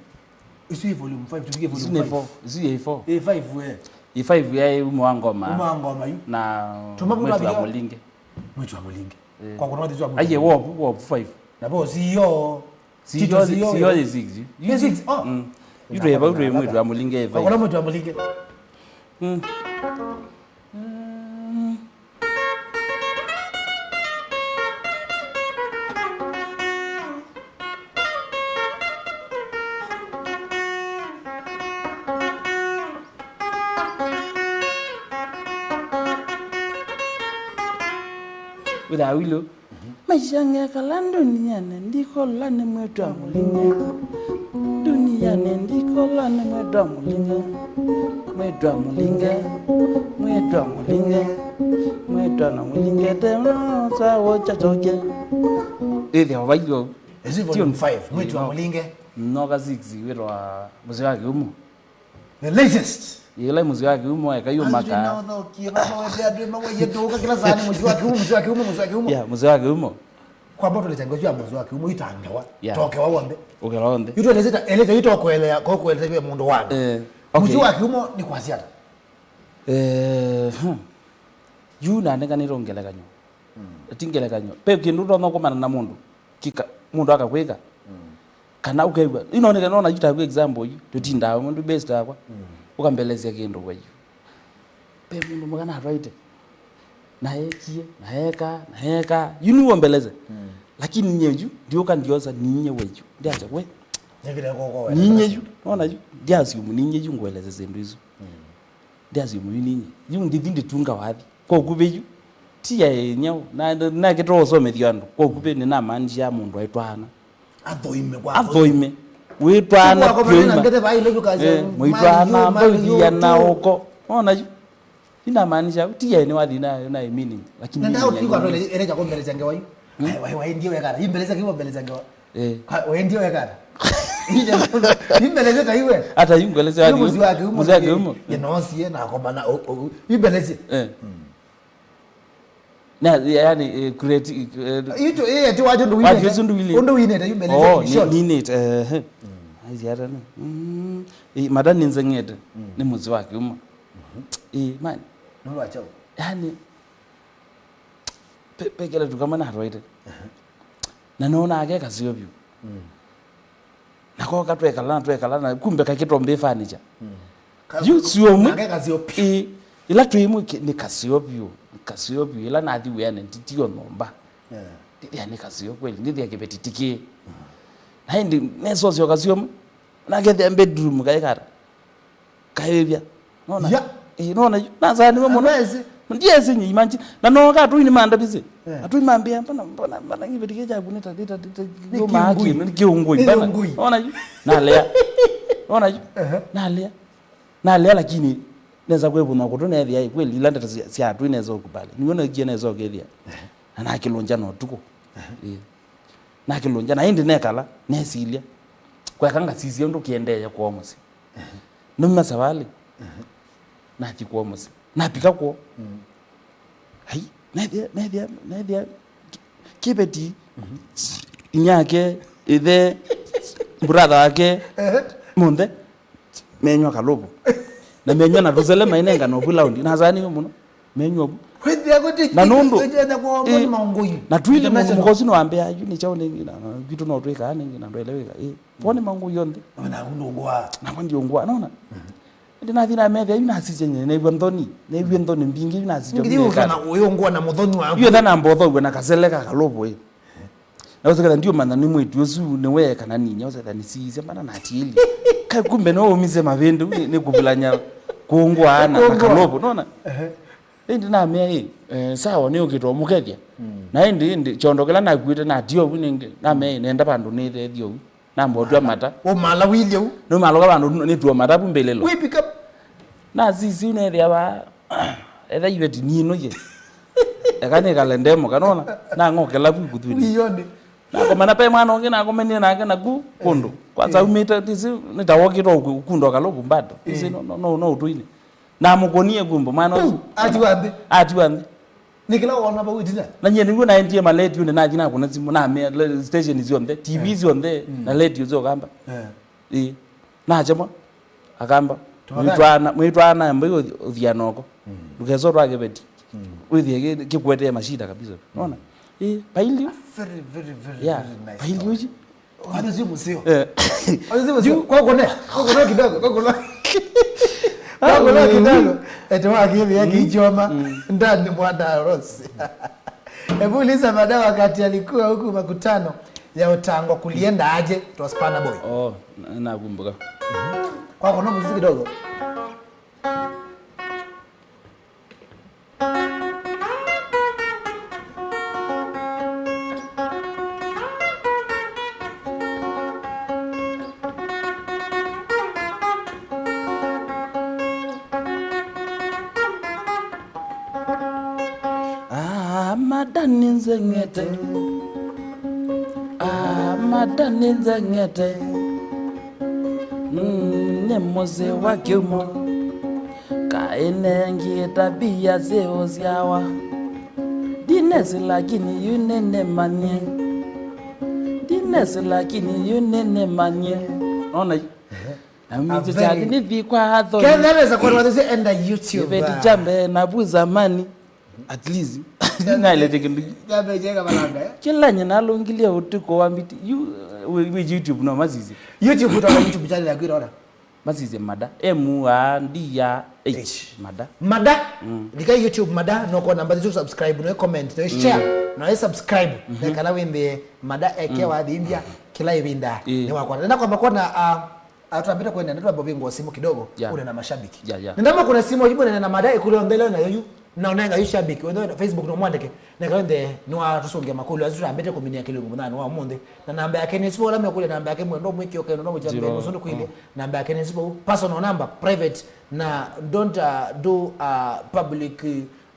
Isu ĩ volume five, tupige volume five. Isu nĩ four, isu ĩ four. Ĩ five we. Ĩ five ya umo wa ngoma. Umo wa ngoma yu. Na tuma mwĩtu wa mũlinge. Mwĩtu wa mũlinge. Eh. Kwa kuna mwĩtu wa mũlinge. Aiye, wopu, wopu five. Na bo siyo. Siyo, siyo, siyo ĩ six. Ĩ six, oh. Mm. Yu twĩ vau twĩ mwĩtu wa mũlinge ĩ five. Kwa kuna mwĩtu wa mũlinge. Mm. Mm. Wĩthaa wilo. Maisha ngekala nduniane, ndikola nĩ mwĩtwa mũlinge. Nduniane, ndikola nĩ mwĩtwa mũlinge. Mwĩtwa mũlinge, mwĩtwa mũlinge, mwĩtwa na mũlinge, tena sawo chachoke. Ĩthĩa vailo. Ĩsu volume five, mwĩtwa mũlinge. Noka six, wĩtwa mũsee wa kĩumo. The latest. Yĩla mũsee wa kĩumo eka yu maka. Andũ nao thokie, mama wende andũ ĩmwe waiye ndũka kĩla saa nĩ mũsee wa kĩumo, mũsee wa kĩumo, mũsee wa kĩumo. Yeah, mũsee wa kĩumo. Kwa mboto nĩ chango ya mũsee wa kĩumo itangewa. Yeah. Tokewa wonde. Ũkela wonde. Yu tueleze ta, eleza yu tokwelea, kwa kueleza vya mũndũ wana. Eh, okay. Mũsee wa kĩumo nĩ kwa siata. Eh, hmm. Yu na ndenga nĩ rongelekany'o. Mm. Ti ngelekany'o. Pe kĩndũ ũtonya kũmana na mũndũ. Kika, mũndũ akakwĩka. Mm. Kana ũkew'a. Ino nĩ nona yu ta example yu. Tũtindaa mũndũ best akwa. Mm. Ũkambelesya kĩndũ kwa yu. Pe mũndũ mũka natwaĩte. Na ekie, na eka, na eka. Yu nĩwe ũmbelese. Mm. Lakini nye yu, ndioka ndiosa ninye we yu. Ndiacha we. Nĩvile koko we. Ninye yu. Nona yu. Ndiasio ninye yu ngwelese zindu isu. Mm. Ndiasio ninye. Yu ndithi nditunga wathi. Kwa ũkuvĩ yu, ti ya ĩnyao, na, na, nakĩtwa ũsomethya andũ. Kwa ũkuvĩ nĩnamaanisha mũndũ aitwaana. Athoime kwa athoime. Wĩtwaana pyoima. Eh, mwĩtwaana mbauthia na ũko. Ona yu. Inamaanisha, ti ya ĩnĩ wathi na, na meaning. Lakini nenda ũtiko atwele, ere cha kumbelesya ngewa yu. Hmm? Ai, wai, wai, ndiwe kana. Imbelesya kiwa mbelesya ngewa. Eh. Kwa, we ndiwe kana. Imbelesya ta iwe. Hata yu mbelesya. Yu mũsee wa kĩumo. Mũsee wa kĩumo. Ĩnosie na komana, o, o, imbelesya. Eh. Hmm. Na, yani, eh, create, eh, ito, eh, ati wajo ndo wine. Wajo ndo wine. Ndo wine, ta yume. Oh, ni, ni net, eh, eh. Mm. Azi hata ni. Mm. Eh, madam nĩ nzeng'ete. Mm. Nĩ mũsee wa kĩumo. Mhm. Eh, man. Nũndũ wa chao. Yani, pe, pekele tu kama na roite. Mhm. Na nona ake kasio biũ. Mm. Na koka twekala, na twekala, na kumbe kakĩtombĩ furniture. Mm. Yu sio mwe. Nake kasio piũ. Ĩ, ila twĩ mwe ki-, nĩ kasio biũ, nĩ kasio biũ. Ila nathi wĩanĩ, nditio nyũmba. Yeah. Ndithia nĩ kasio kweli, ndithia kĩveti tikĩ. Mm. Na ĩndĩ nesosio kasio mwe. Na kethia bedroom kaikara. Kaĩvya. Nona? Ya. Eh, nona yu. Nasaaniwe mũno. Ndiesi nye, imagine. Na no ka atũi nĩmandavise. Eh. Atũi mambĩa, mbona, mbona, mbona kĩveti kĩkĩ kyaku nĩ ta, nĩ ta, nĩ ta, nĩ kĩũngũi. Nĩ kĩũngũi, mbona? Nona yu. Nalea. Nona yu. Ehe. Nalea. Nalea, lakini nesa kwĩvũnya kũtũ nethĩa, ĩ, kweli, ila ndeto sya, sya atũi nesa ũkubali. Nĩw'o nekie nesa ũkethĩa. Ehe. Na nakĩlũngya na ũtukũ. Ehe. Ĩ. Nakĩlũngya, na ĩndĩ nekala, nesilya. Kweka ngasisya ũndũ kĩendee kwoo mũsyĩ. Ehe. Nauma savalĩ. Ehe. Nathi kwoo mũsyĩ. Napika kwoo. Mm. Ai, nethĩa, nethĩa, nethĩa kĩveti, mhm, inyake, ĩthe, brother wake, ehe, monthe, menywa kalũvũ. Na menywa na tũsele mainenga na ũvu laundi. Nasaaniwe mũno. Menywa vu. Kwĩthĩa kũtĩ na nũndũ, ĩtenda kwa ĩ, moni maũngũi. Na twili mũndũ international. Mũkosi nĩwambĩa, "Yu nĩ kyaũ nĩngĩ na, na, kwitũ no twĩkaa nĩngĩ na ndwaĩle wĩka." Ĩ, kwoo nĩ maũngũi onthe. Na naku ndũngũa. Nakwa ndiũngũa, nona? Mhm. Ĩndĩ nathi namethĩa, yu nasisya nye, naĩw'a nthoni, naĩw'a nthoni mbingĩ, yu nasisya. Ngili ũkana ũyũngũa na mũthoni waku. Yu etha namba ũthow'e na kasele ka kalũvũ, ĩ. Na ũseketha ndiũmanya nĩ mwĩĩtu ũsu nĩwe kana ninya, ũseketha nĩ sisya mbana na atiĩli. Kai kumbe no ũmisye mavĩndĩ, nĩ, nĩ kũvilany'a kũngũa na, na kũngũa. Kalovu, nona? Ehe. Ĩndĩ namea ĩ, eh, sawa, nĩ ũkĩtwa mũkethya. Mm. Na ĩndĩ, ĩndĩ, kyondo kĩla nakuĩte natio ũu nĩngĩ, namea ĩ, nenda vandũ nĩthethie ũu. Namba ũtw'a mata. Ũmala wĩlye ũu? Nũmaloka vandũ nĩtua mata vu mbĩlĩlo. Wĩ pick up? Na sisi ũnethĩa va, etha iveti nino ye. Eka nĩkale ndemo, kanona? Na ng'okela vu ikuthuni. Wĩyonĩ. Nakomana pe mwana ũngĩ nakomanie nake naku kũndũ. Kwanza, eh, umĩte, tisi, nĩtawokĩtwa ũku-, ũkunda ũkalovu bado. Tisi, eh, no, no, no, no ũtũinĩ. Namũkũnie kumbo mwana ũsu. Pum! Atiwa nthĩ. Atiwa nthĩ. Nĩ kĩla wona vau ĩtina? Na nyie nĩw'o naendie maletiũnĩ, nathi nakũna simũ, namea le-, station syonthe, T V, eh, syonthe, mm, na letio syoka amba. Eh. Ĩĩ. Nachemwa. Akamba. Tafadhali. Mwĩtwana, mwĩtwana mbai ũthi-, ũthiana oko. Mm. Ndũkesa ũtwaa kĩveti. Mm. Wĩthie kĩ-, kĩkuetee mashida kabisa. Unaona? Ĩĩ, paili. Very, very, very, yeah, very nice. Paili story. Ũyu. Wale si museo. Eh. Wale si museo. Kwa kone, kwa kone kidogo, kwa kone. Kwa kone kidogo. Ete wa kile ya kichoma. Mm. Ndani mwa Darosi. Hebu uliza madam wakati alikuwa huku makutano ya utango kulienda aje, to Spanner Boy. Oh, na-, nakumbuka. Kwa kone muziki kidogo. Ah, mada nĩnzeng'ete. Ah, mada nĩnzeng'ete. Mm, nĩ mũsyĩ wa kĩumo. Kaĩ nengie tabia syeũsyawa. Ndinesi lakini yu nĩnĩmanyie. Ndinesi lakini yu nĩnĩmanyie. Nona yu? Ehe. Na mimi very chali nĩvikwa athoni. Kenda weza kwa wathisi enda YouTube. Iveti cha mbee na vu zamani. At least. Nailete kĩndũ. Jambe jega balanga, eh? Kĩla nyina alũngilie ũtukũ wa mbiti. You, we, we YouTube no mazizi. YouTube utaona YouTube channel yaku ĩrora. Masisye Mada. M A D A H. H. Mada. Mada. Mm. Lika YouTube Mada, no kwa namba zisu subscribe, no comment, no share, mm, no subscribe. Mm-hmm. Na kana wimbe Mada eke, mm, wa thimbia kila ivinda. Eh. Ni wakwa. Nenda kwamba kuona, ah, ah, tuambite kwenda, nenda twambe vingo simu kidogo, yeah, une na mashabiki. Yeah, yeah. Nenda mwa kuna simu, jibu nenda na Mada ikule ondele na yoyu. Na ũnenga yu shabiki, wendo Facebook no mwandĩke. Neka wende nĩwatũsũngĩa makũlyo asu tũtambĩte kũminĩa kĩlungu mũthenya wa ũmũnthĩ. Na namba yake nĩ ĩsu, ũla mekũlya namba yake mwendo mwĩkĩo kendo no mũkyambĩa mũsũndũ kwĩlĩ. Namba yake nĩ ĩsu vau, personal number, private, na don't, uh, do, uh, public,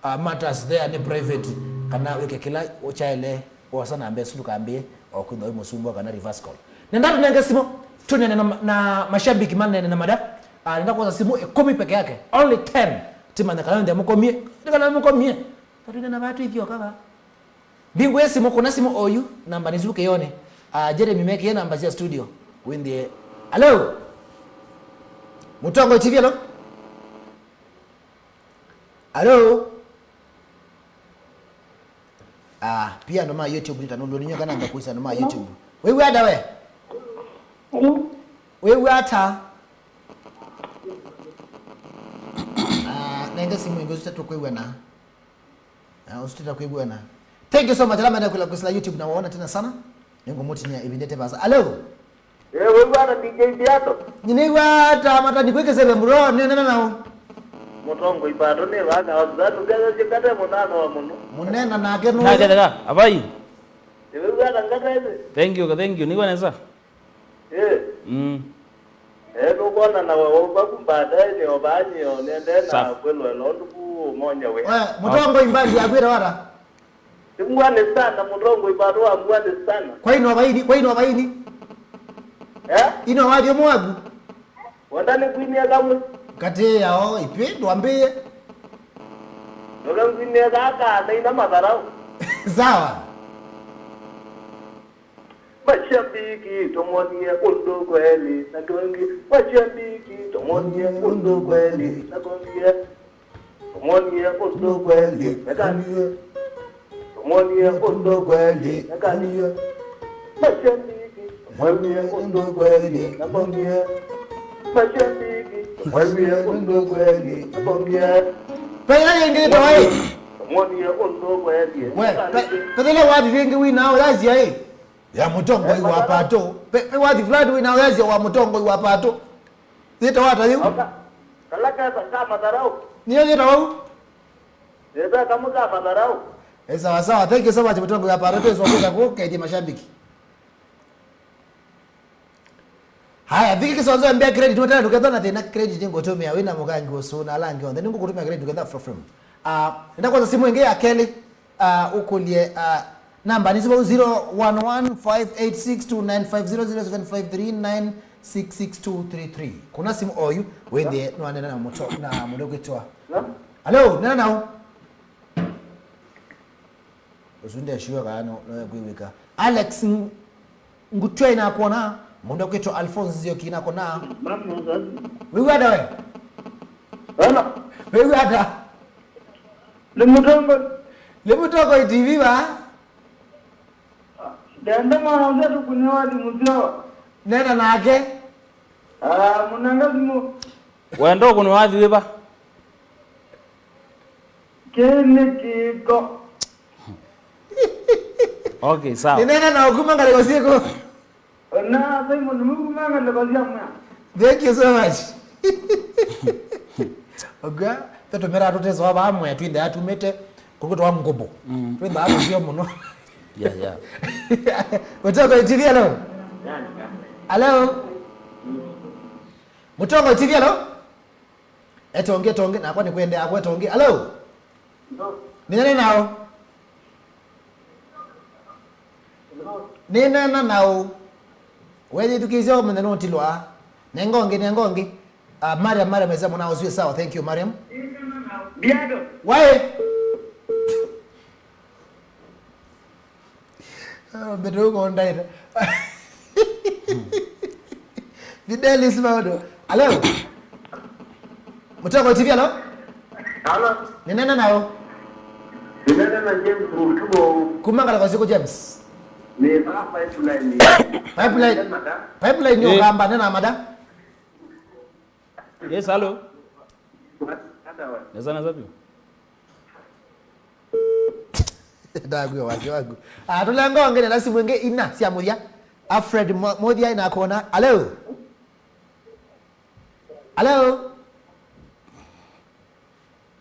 uh, matters there, nĩ private. Kana wĩke kĩla ũkyaĩle, wosa namba ĩsu ndũkambĩe o kwĩthwa wĩ mũsumbwa kana reverse call. Nenda tũnenge simũ, tũnene na, na mashabiki manene na Mada. Ah, nenda kwosa simũ ĩkũmi peke yake. Only ten. Timanya kana nthĩ mũkomie. Nĩ kana mũkomie. Katwine na vatu ithio kava. Mbingũe simũ, kuna simũ oyu, namba nĩ zuke yone. Ah, Jeremy mekie namba cia studio. Wĩndie. Hello? Mũtongo T V, hello? Hello? Ah, pia andũ ma YouTube nĩtanũlũ, nĩnyoka namba kũisa andũ ma YouTube. Wĩw'a ata we? Hello? Wĩw'a ata? Ah, nenge simũ ĩngĩ ũsite tũkwĩw'ana. Ah, ũsite tũkwĩw'ana. Thank you so much. Ala menda kula kwisila YouTube na waona tena sana. Nĩngũmũtinia ĩvinda ĩte vaasa. Hello? Eh, wĩw'a ata D J Mbiato? Nĩnĩw'a ata matani kwĩkĩseve mburo, nĩnena nao. Mũtongoi Pato nĩ vaka wa Suzanne, ũkethesye ngate mũnana wa mũno. Mũnena nake nũ? Nake theka, abai. Ĩ, wĩw'a ata ngate ĩthĩ? Thank you, thank you. Nĩw'a nesa? Eh. Mm. Eh, nũkwona na wewe vaku baadaye nĩ ovanyio nende na kwĩloela ũndũ ku ũmonye we. We, mũtongoi mbandi yakwĩra wata? Nĩ muane sana, mũtongoi bado wa muane sana. Kwa ino vaini, kwa ino vaini. Eh? Ino wathi ũmwe waku? Wenda nĩ kwinia kamwe. Katĩ yao, ipĩ, ndwambĩe. Nũka ngwinie kaka, ndaina matharau. Sawa. Mashabiki, tũmwonie ũndũ kweli na tũngĩ. Mashabiki, tũmwonie ũndũ kweli na tũngĩ. Tũmwonie ũndũ kweli na tũngĩ. Tũmwonie ũndũ kweli na tũngĩ. Mashabiki, tũmwonie ũndũ kweli na tũngĩ. Mashabiki, tũmwonie ũndũ kweli na tũngĩ. Pela yengele tawai. Tũmwonie ũndũ kweli. We, pe-, pethela wadi rengi wina au lazia, eh. Ya mũtongoi wa patũ. Pe, pe wathi fulani wĩna wĩasya wa mũtongoi wa patũ. Yĩtawa ata yĩu? Oka. Kala kesa ka matharau. Nĩyo yĩtawa u? Ĩta kamu ka matharau. Ĩ sawa sawa. Thank you so much, mũtongoi wa patũ. Twĩswa kwĩsa kũkethya mashabiki. Haya, Viki Kisonzo, mbea credit, wetana ndũkethwa na thĩna, credit nĩngũtũmĩa wĩna mũkangi ũsu na ala angĩ onthe. Nĩngũkũtũmĩa credit ndũkethwa problem. Ah, nenda kwanza simu ĩngĩ ya kelĩ, ah, ũkũlye, ah, namba nĩ zero one one five eight six two nine five zero zero seven five three nine six six two three three. Kuna simu oyu, wĩthĩe nwanena na mũto, na mũndũ kwĩtwa. Hello, nena nao. Ũsu ndeshiwa kana no, no kwĩwĩka. Alex Ng-, Ngutwei nakwona, mũndũ kwĩtwa Alphonse Nzioki nakwona. Wĩw'ata we? Hello. Wĩw'ata? Nĩ mũtongoi. Nĩ mũtongoi T V va? Ndenda mwana ũsu tũkũnĩwa thimũ syo. Nena nake. Ah, mũnanga thimũ. Wenda ũkũnĩwa thimũ va? Kĩĩ nĩ kĩko. Okay, sawa. Nĩnena na ũkuma ngalĩko syĩkũ? Na Simon, nĩmũkuma ngalĩko sya mwĩa. Thank you so much. Oka, tũtũmĩra tũteso wa vaa mwĩa twĩnda atumĩte kũkũtwa ngũbũ. Mm. Twĩnda atusio mũno. Yeah, yeah. Mũtongoi T V, hello. Hello. Mũtongoi T V, hello. Etonge, etonge, nakwa nĩkwendea akwa etonge. Hello? Hello? Nĩnena nao. Hello? Nĩnena nao. Weyĩthukĩĩsya ũmanya nũtilwa. Nenga ũngĩ, nenga ũngĩ. Ah, Mariam, Mariam, esa mwana ũsu sawa. Thank you, Mariam. Biado. Waĩ? Ah, mbete ũko ndaĩte. Fidelis maũndũ. Hello? Mũtongoi T V, hello? Hello. Nĩnena nao. Nĩnena na James Mutugo. Kuma ngalĩko syĩkũ, James? Nĩ vaa pipeline. Pipeline. Nĩnena mada. Pipeline nĩ Eh. Ũkamba, nena mada. Yes, hello. Nesa, nesa vyũ. Ndakwĩa wasya waku. Ah, tũlenga ũngĩ na simu ĩngĩ ina sya mũthya. Alfred Mo-, Mũthya ĩnakona. Hello? Hello?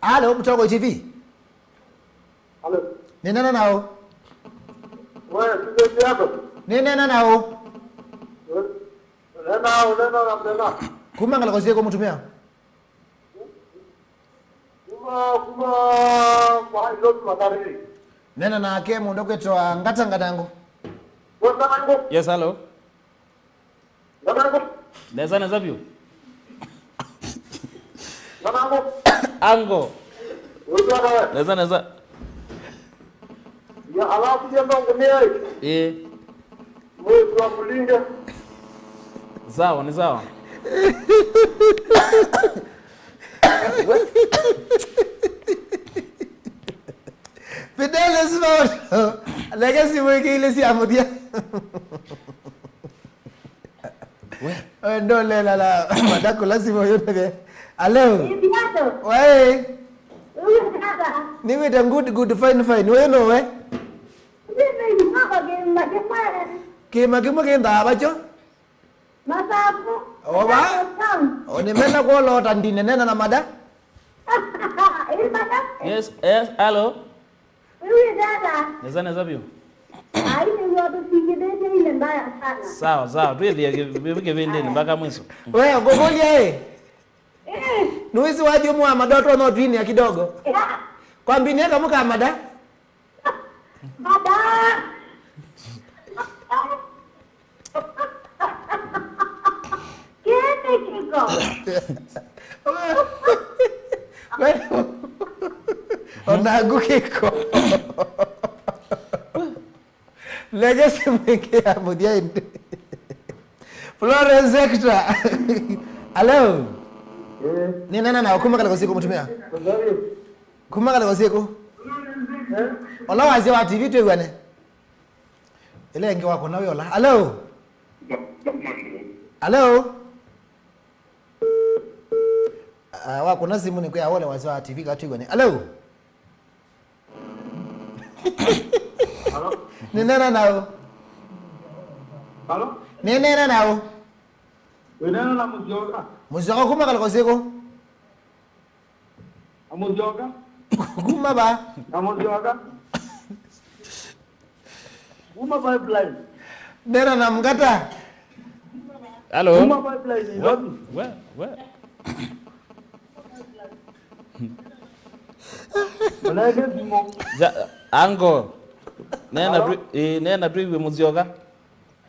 Hello, Mũtongoi T V? Hello. Nĩnena nao. Wewe, sisi yako. Nĩnena nao. Nena, nena, nena. Kuma ngalĩko syĩkũ mũtumĩa? Kuma, kuma kwa Nairobi Mathare. Nena nake mũndũ kwĩtwa Ngata Ngatango. Ngatango. Yes, hello. Ngatango. Nesa, nesa vyũ. Ngatango. Ango. Ũtwaka we. Nesa, nesa. Ya, alafu ya ndongo ni ai. Eh. Mwezi wa kulinga. Sawa, ni sawa. Fidelis Maũndũ. Nake simũ ĩngĩ ilĩ sya mũthya. We. Oyo ndolela la madakula simũ yoneke. Hello. Ibiato. Waĩ. Uyu tata. Nĩwĩte good, good, fine, fine. Ũyũ nũwe? Ndĩna imako kĩma kĩmwe. Kĩma kĩmwe kĩ Nthaa vakyo? Masaku. Ova? Masaku town. Onimena kuolota ndine nena na mada. Ĩ mada? Yes, yes, hello. Wĩw'ĩte ata? Nesa, nesa vyũ. Ai, nĩw'o tũsingithĩtye ile mbaya sana. Sawa, sawa. Twĩthĩe kĩ-, kĩ-, kĩvĩndĩnĩ mpaka mwiso. We, ngũkũlya ĩ? Eh. Nĩwĩsĩ wathi ũmwe wa madoto no twinia kidogo? Ya. Kwambinia kamũ ka mada? Mada! Kĩĩ nĩ kĩko. We, onaku kĩko. Leke simũ ĩngĩ ya mũthya ĩndĩ. Florence Hector. Hello. Eh. Nĩnena nao kuma ngalĩko syĩkũ mũtumĩa? Nzari. Kuma ngalĩko syĩkũ? Eh? Ola wasya wa T V twĩw'ane. Ĩla ĩngĩ wakona wĩ ola. Hello? Hello? Ah, wakona simũ nĩkwĩa ole wasya wa T V katwĩw'ane. Hello? Hello? Nĩnena nao. Halo? Nĩneena naũ? Wĩneena na Mũsyoka. Mũsyoka kuma kaloko sikũ? Na Mũsyoka. Kuma va? Na Mũsyoka. Kuma pipeline. Neena na Mngata. Hello. Kuma pipeline, Nairobi. We, we. Mũnenge simũ. Ja, ango. Neena. Hello? Twi-, eh, neena twĩw'e Mũsyoka.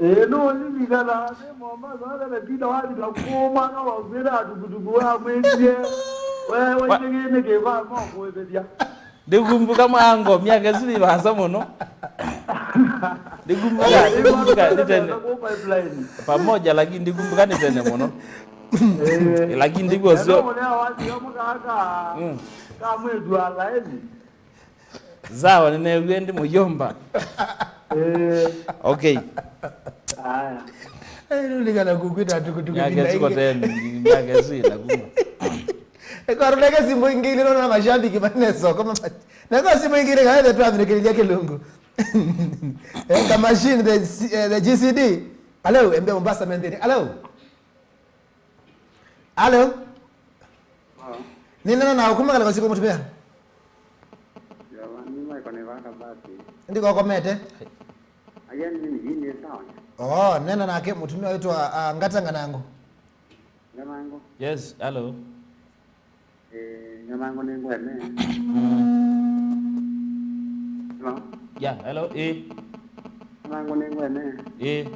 Ĩĩ, nũũlilikana nĩ Mombasa, wethe Peter walika kũũ mwana wakwĩra atukutuku wamwĩtie, we, wa- waitĩkĩnĩ kĩva mokũĩvĩthya. Ndikumbuka mwango, myaka ĩsu nĩ vaasa mũno. Ndikumbuka, ndikumbuka, nĩ tene. Kũ pipeline. Pamoja, lakini ndikumbuka nĩ tene mũno. Eh. Lakini ndiguo syo. Ndio mwana wathi kama kaka. Mm. Kama mwĩtu alaini. Sawa, nĩneewie ndĩ mũyomba. Eh. Okay. Aya. Eh, nĩũlikana kũkwĩta tukutuku. Myaka ĩsu kote, myaka ĩsu ĩna kuma. Eka rũnenge simũ ingĩ, nĩnona mashabiki manene soko mama. Neka simũ ingĩ, nĩkaethe twambĩrĩkĩrĩria kĩlungu. Eh, ka machine, the C-, eh, the G C D. Hello, embea Mombasa mendeni. Hello. Hello. Hello. Nĩneena naũ kuma kaleko sikũ mũtumĩa? Yawa, nĩ Michael nĩ vaka basi. Ndikokomete. Aya nĩ nĩ sawa. Oh, neena nake mũtumĩa wĩtwa, ah, Ngata Nganango. Nganango. Yes, hello. Eh, Nganango nĩ ngwene. Hello? Yeah, hello, eh. Nganango nĩ ngwene. Eh.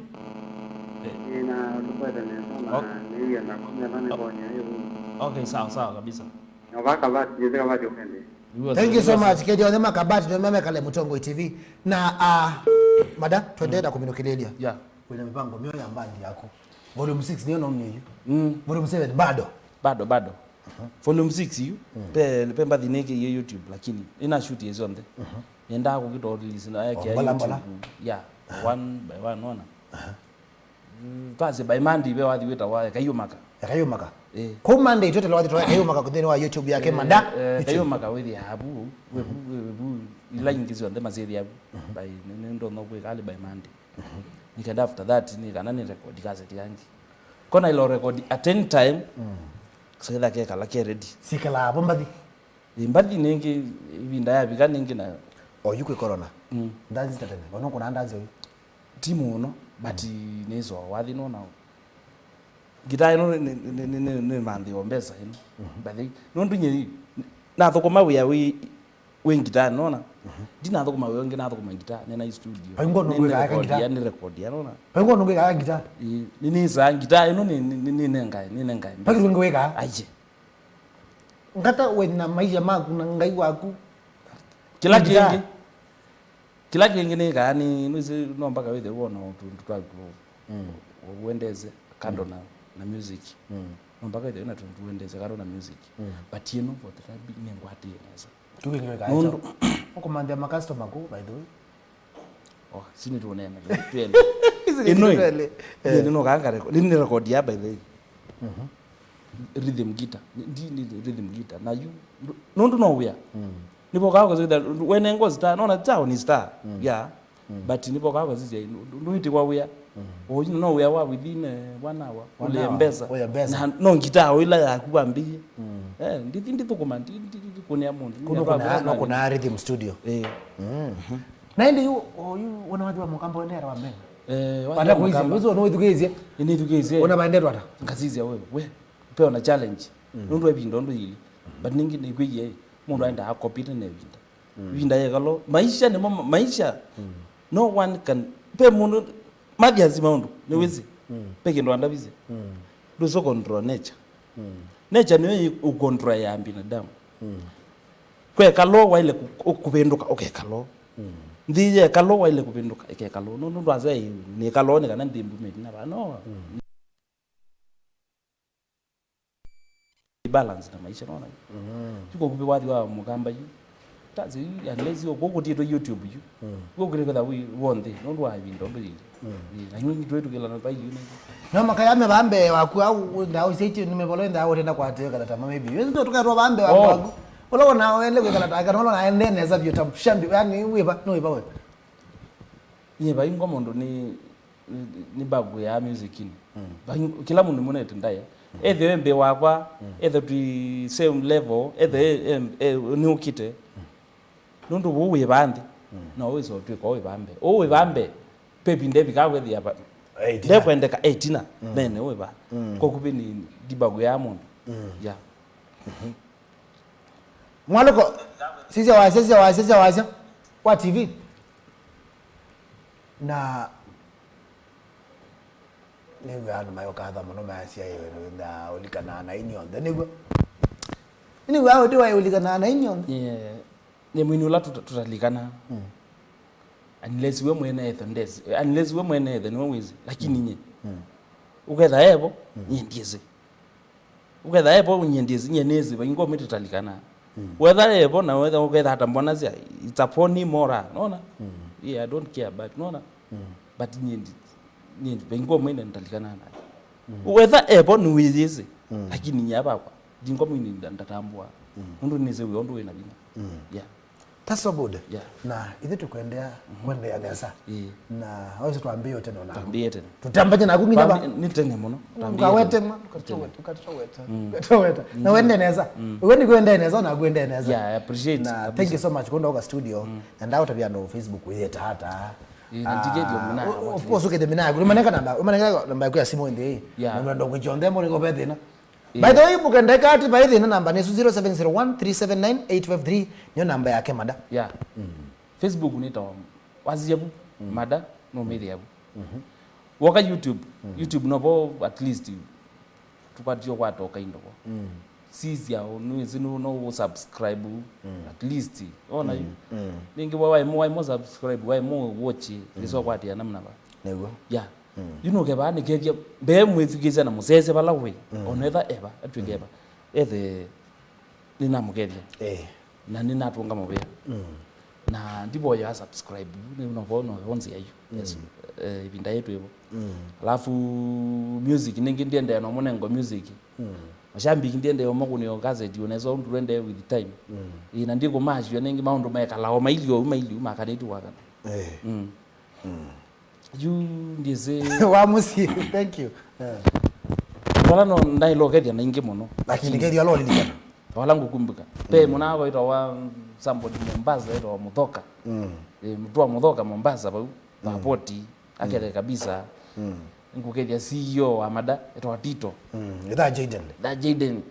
Eh, na tũkwete nesa na nĩwia na kũmya na nĩvonya ĩvu. Okay, sawa, sawa kabisa. Na vaka basi, nĩsika basi ũkende. Thank you so much. Kendi othe makabati ndio meme kale Mũtongoi T V. Na, ah, mada, twendee na kũminũkĩlĩlya. Yeah. Wĩna mĩvango mĩo ya mbandi yaku. Volume six nĩyo naumie yu. Mm. Volume seven bado. Bado, bado. Volume six yu, pe, pe mbathi nĩkĩie YouTube, lakini ina shoot yonthe. Nĩendaa kũkĩtwa release na yake ya YouTube. Mbola, mbola. Yeah, one by one, nona. Mm, twasye by Monday ve wathi wĩtawa Ekayumaka. Ekayumaka. Eh. Kũ Monday twetele wathi twa Ekayumaka kũthĩnĩ wa YouTube yake mada. Eh, YouTube. Ekayumaka wĩthĩa avu, wĩvu, wĩvu, ila ingĩ syonthe masĩthĩa avu. By, nĩ, nĩ ndono kwĩka alĩ by Monday. Nĩkenda after that, nĩ kana nĩ record kaseti yangi. Kona ilo record at any time, mm, siketha kekala ke ready. Sikala avo mbathi. Ĩ, mbathi nĩngĩ, ĩvinda yavika nĩngĩ na. Oyu kwĩ corona. Mm. Ndanzi ta tene. Ono kuna ndanzi oyu. Ti mũno, but nĩsoo wathi nona. Ngitaa ĩno nĩ, nĩ, nĩ, nĩ, nĩ manthĩo mbesa ĩno. Mhm. Mbathi. Nũndũ nye, nathũkũma wĩa wĩ wĩ ngitaa, nona? Mhm. Ndinathũkũma wĩa ũngĩ, nathũkũma ngitaa, nĩ na studio. Vai ngoo nũngĩ wĩkaa ngitaa? Nĩ record ya, nĩ record ya, nona? Vai ngoo nũngĩ wĩkaa ngitaa? Ĩĩ, nĩ, nĩsaa ngitaa ĩno nĩ, nĩ, nĩ, nĩ nengae, nĩ nengae. Vai kĩndũ kĩngĩ wĩkaa? Aye. Ngata wĩ na maisha maku na Ngai waku. Kĩla kĩngĩ. Kĩla kĩngĩ nĩkaa nĩ, nĩsĩ no mpaka wĩthĩe wona tũndũ twaku. Mm. Ũendeze kando na, na music. Mm. No mpaka wĩthĩe na tũndũ ũendeze kando na music. Mm. But ĩno for the time being nĩngwatĩe nesa. Nũndũ ũkũmanthĩa makastoma kũ, by the way? Oh, si nĩtũneena twelĩ. Ĩno ĩ, nĩnũkaa ngareko-, nĩ, nĩ record ya, by the way. Mhm. Rhythm guitar. Ndi, ndi, ndi rhythm guitar. Na yu, nũndũ no wĩa. Mm. Nĩvokaa kũsitha, wene ngo star, nona town ni star. Mm. Yeah. Mm. But nĩvokaa kũsisya, ndũitĩwa wĩa. Mm. Oyu no wĩa wa within, eh, one hour. One hour. Ũlĩe mbesa. Ũlĩe mbesa. Na no ngitaa ĩla yaku wambĩie. Mm. Eh, ndithi ndithũkũma, ndi, ndi, ndi kũnĩa mũndũ. Kũndũ kuna, no kuna rhythm studio. Eh. Mm. Na ĩndĩ yu, oyu, wona wathi wa mũkamba ũendete wa mbee? Eh, wathi wa mũkamba. Wĩsĩ, wĩsĩ, no wĩthukĩĩsye? Nĩnĩthukĩĩsye. Wona vaendetwe ata? Ngasisya we, we. Pe ona challenge. Mm. Nũndũ wa ĩvinda ũndũ yĩlĩ. Mm. But nĩngĩ nĩkwĩie, mũndũ aendaa akopite na ĩvinda. Mm. Ĩvinda yĩkalo, maisha nĩmo ma-, maisha. Mm. No one can, pe mũndũ, Mathias maũndũ, nĩwĩsĩ. Mm. Pe kĩndũ andavĩsye. Mm. Ndũsĩ control nature. Mm. Nature nĩyo ĩ-, ũcontrol ya binadamu. Mm. Kwekalo waile kũ-, kũ-, kũvĩndũka, ũkekalo. Mm. Nthĩ yekalo waile kũvĩndũka, ĩkekalo. Nũndũ ndwasya ĩ, nĩkalo nĩ kana nthĩ mbume na vano. Mm. Balance na maisha, nona? Mm. Yuko kupe wathi wa mũkamba yu. Tazi yu, unless yu, kũkũtĩtwe YouTube yu. Mm. Kũkũtĩtwe kwĩtha wĩ w'onthe, nũndũ wa ĩvinda ũndũ yĩlĩ. Mm. Ĩ, na yu twĩtũkĩla na vai yu nĩngĩ. No makaya me vambe waku au, nda ũsĩtye nĩ mevolo nda ũtenda kwatĩo kala tama maybe. Wewe ndio tukatwa vambe waku. Oh. Ũla wona wende kwĩkala ta kana ũla naende nesa vyo ta shambi, yani wĩva, no wĩva we. Nye vai ngo mũndũ nĩ nĩ background ya music-inĩ. Ba-, kĩla mũndũ nĩmonete ndaĩa. Ethĩwa e mbee wakwa, ethĩwa twĩ same level, ethĩwa e, e, e, nĩũkĩte. Nũndũ ũũ wĩ vaa nthĩ, no wĩsa ũtw'ĩka ũũ wĩ vaa mbee. Ũũ wĩ vaa mbee, pepi ndevikaa kwĩthĩa va-, ndekwendeka e ĩtina, mene ũũ wĩ vaa. Kwa kuvĩ nĩ ndibagu ya mũndũ. Ya. Mwalũko, sisya wasya, sisya wasya, sisya wasya. Wa T V. Na nĩw'aa andũ mayũkatha mũno, mayasya, "Ĩĩ, na ũlikanaa na aini onthe." Nĩw'o. Nĩw'aa ũndĩ wa ũlikanaa na aini onthe. Yeah. Nĩ mwini ũla tũta-, tũtalikanaa. Unless we mwene etho ndesi. Unless we mwene etho nĩwe wĩsĩ. Lakini nye. Ũketha evo, nye ndiĩsĩ. Ũketha evo, nye ndiĩsĩ, nye nĩsĩ, vaingwa mĩtĩtalikanaa. Wetha evo na wetha ũketha ata mbona sya, it's upon him or her, nona? Yeah, I don't care, but nona? But nye ndi-, nye ndi-, vaingwa mwene nĩtalikanaa naye. Wetha evo nĩwĩyĩsĩ, lakini nye vakwa, ndingwa mwini nda-, ndatambũa. Nũndũ nĩsĩ wĩ ũndũ wĩna vinya. Yeah. That's so good. Yeah. Na ithe tũkwendea, kwendea nesa. Ĩĩ. Na wese twambie tena na. Twambie tena. Tutambanye naku nginya ba. Twambi-, nĩ tene mũno. Twambie tena. Ukawete mwa, ukatoweta, ukatoweta. Ukatoweta. Na wende nesa. Wewe ni kwende nesa na kwende nesa. Yeah, I appreciate. Na thank you so much kwenda kwa studio. And out of your Facebook we tata. Ĩĩ, na ndikedio mna. Of course ukete mina. Kuli maneka namba, maneka namba ya simu ende. Yeah. Na ndo kuchonde mo niko bethina. By the way, mũkendeka ati vai thĩna, namba nĩsu zero seven zero one three seven nine eight five three, nĩyo namba yake mada. Yeah. Facebook nĩtawa Wasisya vu, mada, no mĩthĩa vu. Woka YouTube, YouTube novo at least tũkwatio kwata ũkaindo vo. Sisya, nĩwĩsĩ no, no subscribe at least. Ona yu. Nĩngĩ wa, waimo, waimo subscribe, waimo watch, nĩso kwatia namna va. Nĩguo. Yeah. Yu nũkevaa nĩkethya mbee mwĩthukĩĩsya na mũsese vala wĩ, ona etha eva, atw'ĩke eva. Ethe nĩnamũkethya. Eh. Na nĩnatũnga mũvea. Na ndivoyaa subscribe, nĩ novo, novo nzĩa yu. Yes. Eh, ĩvinda yĩtũ ĩvo. Alafu music, nĩngĩ ndiendee no mũnengo music. Mashabiki ndiendee ũmakũnĩo kaseti, ũnesa ũndũ twendee with time. Ĩ, na ndikũmaasya nĩngĩ maũndũ mekala o mailio, mailio, makanĩtw'e wakana. Eh. Yu ndiĩsĩ. Wa mũsyĩ. Thank you. Eh. Vala no ndaĩlokethya na ingĩ mũno. Lakini kethia lo lilikana. Vala ngũkumbuka. Pe mũna waitwa wa somebody Mombasa, waitwa Muthoka. Eh, mtu wa Muthoka Mombasa vau. Vapoti. Akethe kabisa. Ngũkethya C E O wa mada, etwa Tito. Etha Jaden. Etha Jaden.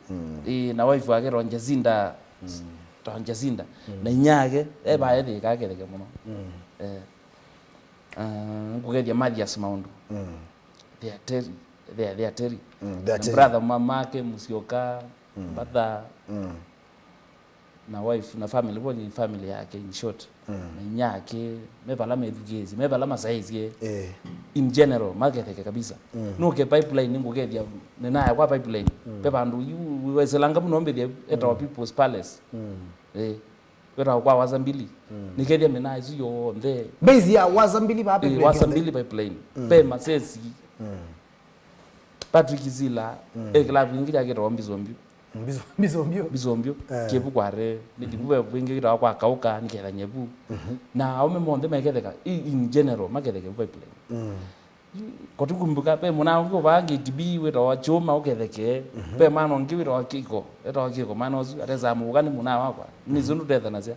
Eh, na wife wake etwa Jacinda. Etwa Jacinda. Na inyake, e vaethĩka aketheke mũno. Eh. Ah, ngũkethya Mathias Maũndũ. Mm. They are Terry. They are, they are Terry. Mm, they are Na Terry. Brother mamake, Musyoka, Mbatha, na wife, na family, vo ni family yake, in short. Na inyake, me vala methukĩĩsye, me vala masaĩsye. Eh. In general, maketheke kabisa. Nũke pipeline, ngũkethya, nĩnaya kwa pipeline. Pe vandũ, yu, wesilanga mũno mbĩthya, etawa People's Palace. Eh. Wĩtawa kwa Waza Mbili. Nĩkethya mĩnaa ĩsu yonthe. Base ya Waza Mbili vaa Ĩ, pipeline Waza yonthe. Mbili pipeline. Pe Masesi. Patrick Zila. E kĩlavu kĩngĩ kyakĩtawa Mbizombio. Mbizo-, Mbizombio. Mbizombio. Eh. Kĩvu kware. Nĩthi kuve kwĩngĩ kĩtawa kwa Kauka, nĩketha nyevu. Na aume monthe meketheka, i-, in general, maketheke pipeline. Kũtũkumbuka, ve mũna ũngĩ ũvaa gate B wĩtawa Kyũma ũketheke, ve mwana ũngĩ wĩtawa Kĩko, etawa Kĩko, mwana ũsu atesaa mũvuka nĩ mũna wakwa, nĩsĩ ũndũ tũtethanasya,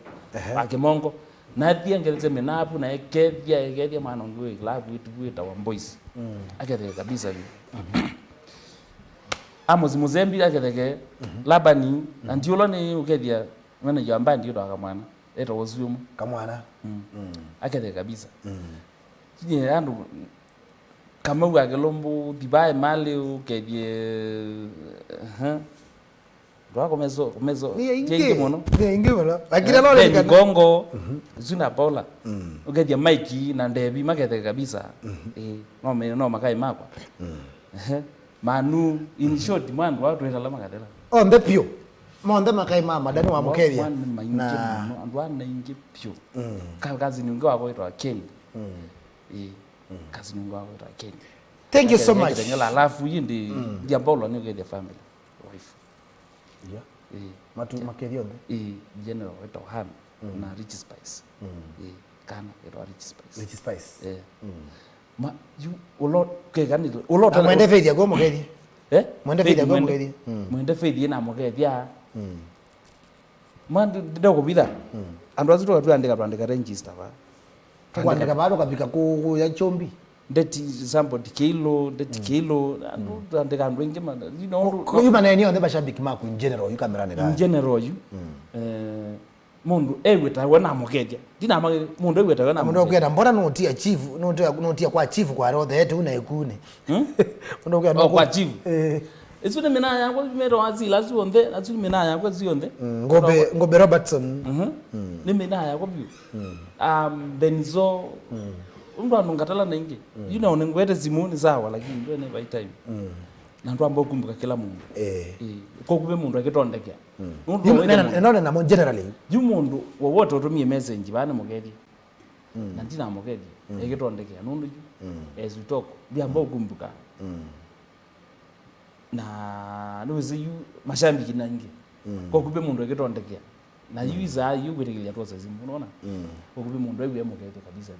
wa Kĩmongo. Nathie ngethesya mĩnavu, na ekethya, ekethya mwana ũngĩ wĩ club wĩtu wĩtawa Boys. Aketheke kabisa vyũ. Amos Mũsembi aketheke, Labani, na ndiũlwa nĩ ũkethya manager wa mbandi wĩtawa Kamwana, etawa Zuomo. Kamwana. Aketheke kabisa. Nye andũ Kamau wa Kĩlũmbũ, thivae malĩ ũkethye, aha. Ndwa kũmeso, kũmeso, Nĩ aingĩ. Aingĩ mũno. Nĩ aingĩ mũno. Lakini Eh, no Ben nĩlikana. Gongo, Zuna Paula. Ũkethya Mike na Ndevi maketheke kabisa. Eh, no me, no makai makwa. Ehe. Manu, in short, mwa andũ aa twĩtala makathela. Onthe piũ. Monthe makai ma madani wa mũkethya. Mwa nĩ maingĩ Na mũno, andũ aa nĩ aingĩ piũ. Ka-, cousin ũngĩ wakwa wĩtawa Ken. Ĩĩ. Cousin ũngĩ wakwa wĩtawa Ken. Thank you so much. Akethya Kitengela, alafu yindi, ndia Paula nĩ ũkethya family. Wife. Yeah. Ĩĩ. Matu makethya onthe. Ĩĩ, general wĩtawa Han na Rich Spice. Ĩĩ, kana wĩtawa Rich Spice. Rich Spice. Ĩĩ. Ma, yu, ũlo, keka nĩ, ũlo Na mwende Faith akuo mũkethie. Eh? Mwende Faith Faith akuo mwende, mũkethie. Mm. Mwende Faith ĩna mũkethia. Mm. Ma, ndi-, ndakũvitha. Mm. Andũ asu tũka twandĩka, twandĩka register va. Twandĩka vaa, tũkavika kũ, kũ ya Kyũmbi. Ndeti somebody Kĩilũ, Ndeti Kĩilũ, andũ, twandĩka andũ aingĩ ma, you know, Ko, ko yu maneni onthe mashabiki maku in general, yu kamerani in general yu. Mm. Eh, mũndũ ew'e ta we namũkethya. Ndinama mũndũ ew'e ta we namũkethya. Mũndũ ũkwenda, mbona nũtia chief, nũtia, nũtia kwa chief kwa rothe etu na ikuni. Hmm? Mũndũ ũkwenda Oh, kwa chief. Eh. Isu nĩ mĩnaa yakwa, mero asila asu onthe, asu nĩ mĩnaa yakwa asu onthe. Mm, Ngobe, Ngobe Robertson. Mhm. Mm. Nĩ mĩnaa yakwa biũ. Mm. Um, Benzo. Mm. Ũndũ andũ ngatala na ingĩ. Mm. You know, nĩngwete simu nĩ sawa, lakini ndwene by time. Mm. Na ndwamba ũkumbuka kĩla mũndũ. Eh. Eh, koku ve mũndũ akĩtondekea. Mm. Nũndũ Yu, no wĩthe nena, mũndũ. Nena, nena mo generally. Yu mũndũ wowote ũtũmie message vaa nĩ mũkethie. Mm. Na ndinamũkethie. Mm. Ekĩtondekea. Nũndũ yu, Mm. as we talk, ndiamba ũkumbuka. Mm. Na nĩwĩsĩ yu mashabiki na ingĩ. Mm. Koku ve mũndũ ekĩtondekea. Na yu Mm. isaa yu kwĩtĩkĩlya twose simu, unaona? Mm. Koku ve mũndũ aiwe mũkethie kabisa.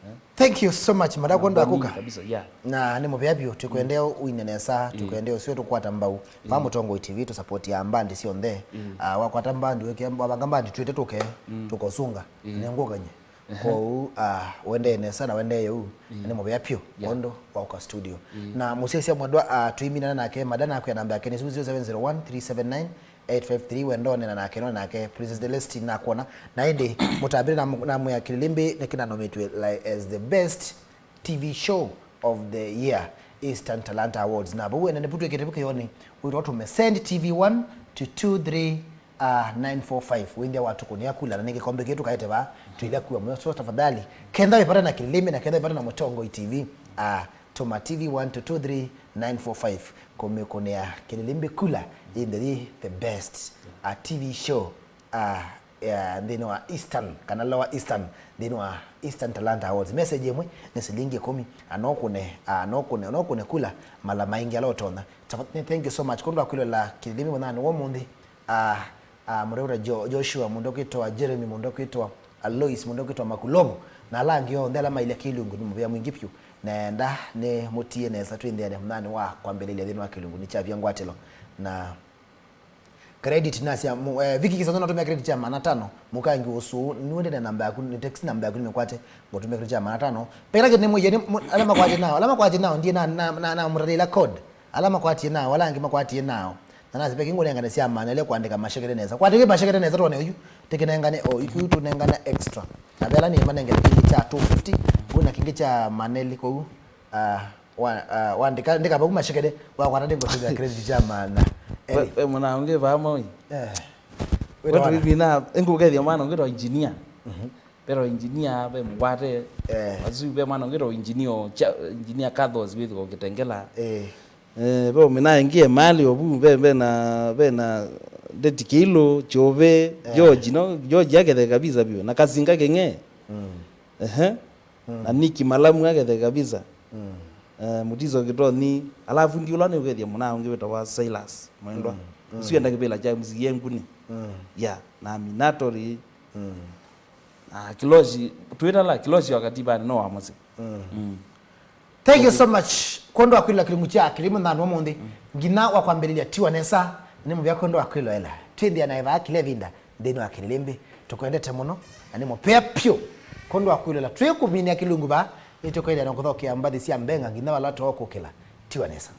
Eh? Thank you so much, madam, kwenda Mambo mingi kuka. Kabisa, yeah. Na nĩ mũvea vyũ, tũkwendea Mm. uine nesa, Mm. tũkwendea ũsio tũkwata mbau. Mm. Va Mũtongoi T V, tũsupport ya mbandi syonthe. Mm. Ah, wakwata mbandi, weke, wavanga mbandi, twĩte tũke, Mm. tũkosunga. Mm. Nengũkanye. Ehe. Kwoou, ah, wendee nesa na wendee ũu, Mm. na nĩ mũvea vyũ, Yeah. kwondũ wa ũka studio. Mm. Na mũsyaĩĩsya mwendwa, ah, tũiminana nake, madam, nakwĩa namba yake nĩ zero seven zero one three seven nine eight five three, wenda ũneena nake, no nake, Princess Delesti nakwona. Na ĩndĩ, mũtambĩre na, na mwĩa Kĩlĩlĩmbĩ nĩkĩnanometw'e, like, as the best T V show of the year, Eastern Talanta Awards. Na vau ene nĩvu twĩkĩte vu kĩyoni, wĩtwa tũme send T V one to two three, uh, nine four five. Wĩndia wa tũkũnĩa kula, na nĩ kĩkombe kĩu tũkaete vaa, tũilya kua mũyo. So, tafadhali, kenda wĩvata na Kĩlĩlĩmbĩ na kenda wĩvata na Mũtongoi T V, uh, tũma T V one to two three nine four five. Kũmĩkũnĩa Kĩlĩlĩmbĩ kula, ĩndĩ yĩ the best, uh, T V show, uh, eh, nthĩnĩ wa Eastern, kana Lower Eastern, nthĩnĩ wa Eastern Talanta Awards. Message ĩmwe nĩ silingi ĩkũmi, anokũne, anokũne, anokũne kula mala maingĩ ala ũtonya. Tafadhali, thank you so much. Kwondũ wa kwĩloela Kĩlĩlĩmbĩ mũthenyanĩ wa ũmũnthĩ, ah, ah, mũndũ ũkwĩtwa Jo-, Joshua, mũndũ ũkwĩtwa Jeremy, mũndũ ũkwĩtwa Alois, mũndũ ũkwĩtwa Makulovo, na ala angĩ onthe ala mailye kĩlungu, nĩ mũvea mwingĩ vyũ. Nenda nĩ mũtie nesa twĩ nthĩnĩ mũthenyanĩ wa kwambĩlĩlya nthĩnĩ wa kĩlungu nĩ kyavya ngwatĩlo. Na Credit nasya, mu-, eh, Vicky Kisazo natũmĩa credit ya maana tano. Mũkangi ũsu, nĩwende na namba yaku, nĩ text namba yaku nĩmĩkwate, ngũtũmĩa credit ya maana tano. Pekĩla kĩndũ nĩmwĩie, nĩ, mu-, ala makwatie nao, ala makwatie nao, ndiye na, na, na, na mũtatĩla code. Ala makwatie nao, ala angĩ makwatie nao. Na nasi pekĩ ngũnengane sya maana, ile kwandĩka mashekere nesa. Kwandĩke mashekere nesa, tuone ũyu, tĩkĩnengane o, iku tũnengane extra. Na vela nĩ manengere kĩngĩ kya two fifty, kuna kĩngĩ kya maneli kũu. Ah, wa, ah, wandĩka, ndĩka vau mashekere, wakwata ndĩngũtũmĩa credit ya maana. Eli. Ve, ve mwana ũngĩ vaa moi. Eh. Wĩta wana. Wetũimina, ĩngũkethia mwana ũngĩ ta engineer. Mhm. Pero engineer, ve mũkwate. Eh. Asu, ve mwana ũngĩ ta engineer, cha-, engineer Carlos, wĩthĩwa ũkĩtengela. Eh. Eh, ve ũmina ĩngĩ mali ovu, ve, ve na, ve na Ndeti Kĩilũ, Chove, Eh. George, no? George akethe kabisa biũ. Na Kasinga Kĩng'e. Mm. Ehe. Mm. Na Nicky Malamu akethe kabisa. Mm. Eh, Mutiso Kĩtoni. Alafu ndi ũla nĩũkethia mũna ũngĩ wĩtawa Silas Mwendwa. Mm. Mm. Ũsu enda kĩvĩla kya M C A nguni. Mm. Ya, na Minatori. Mm. Na Kiloshi, twĩtala Kiloshi wa Katibani no wa mũsyĩ. Mm. Mm. Thank you so much. Kwondũ wa kwĩlĩla kĩlungu kya Kĩlĩlĩmbĩ mũthenyanĩ wa ũmũnthĩ. Mm. Nginya wa kwambĩlĩlya tiwa nesa, nĩ mũvea kwondũ wa kwĩloela. Twĩnthĩa naĩ vaa kĩla ĩvinda. Nthĩnĩ wa Kĩlĩlĩmbĩ, tũkwendete mũno, na nĩ mũvea vyũ. Kwondũ wa kwĩloela, twĩkũminĩa kĩlungu vaa, nĩtũkwĩthĩa na kũthokea mbathi sya Mbenga nginya vala tũkũkĩla. Tiwa nesa.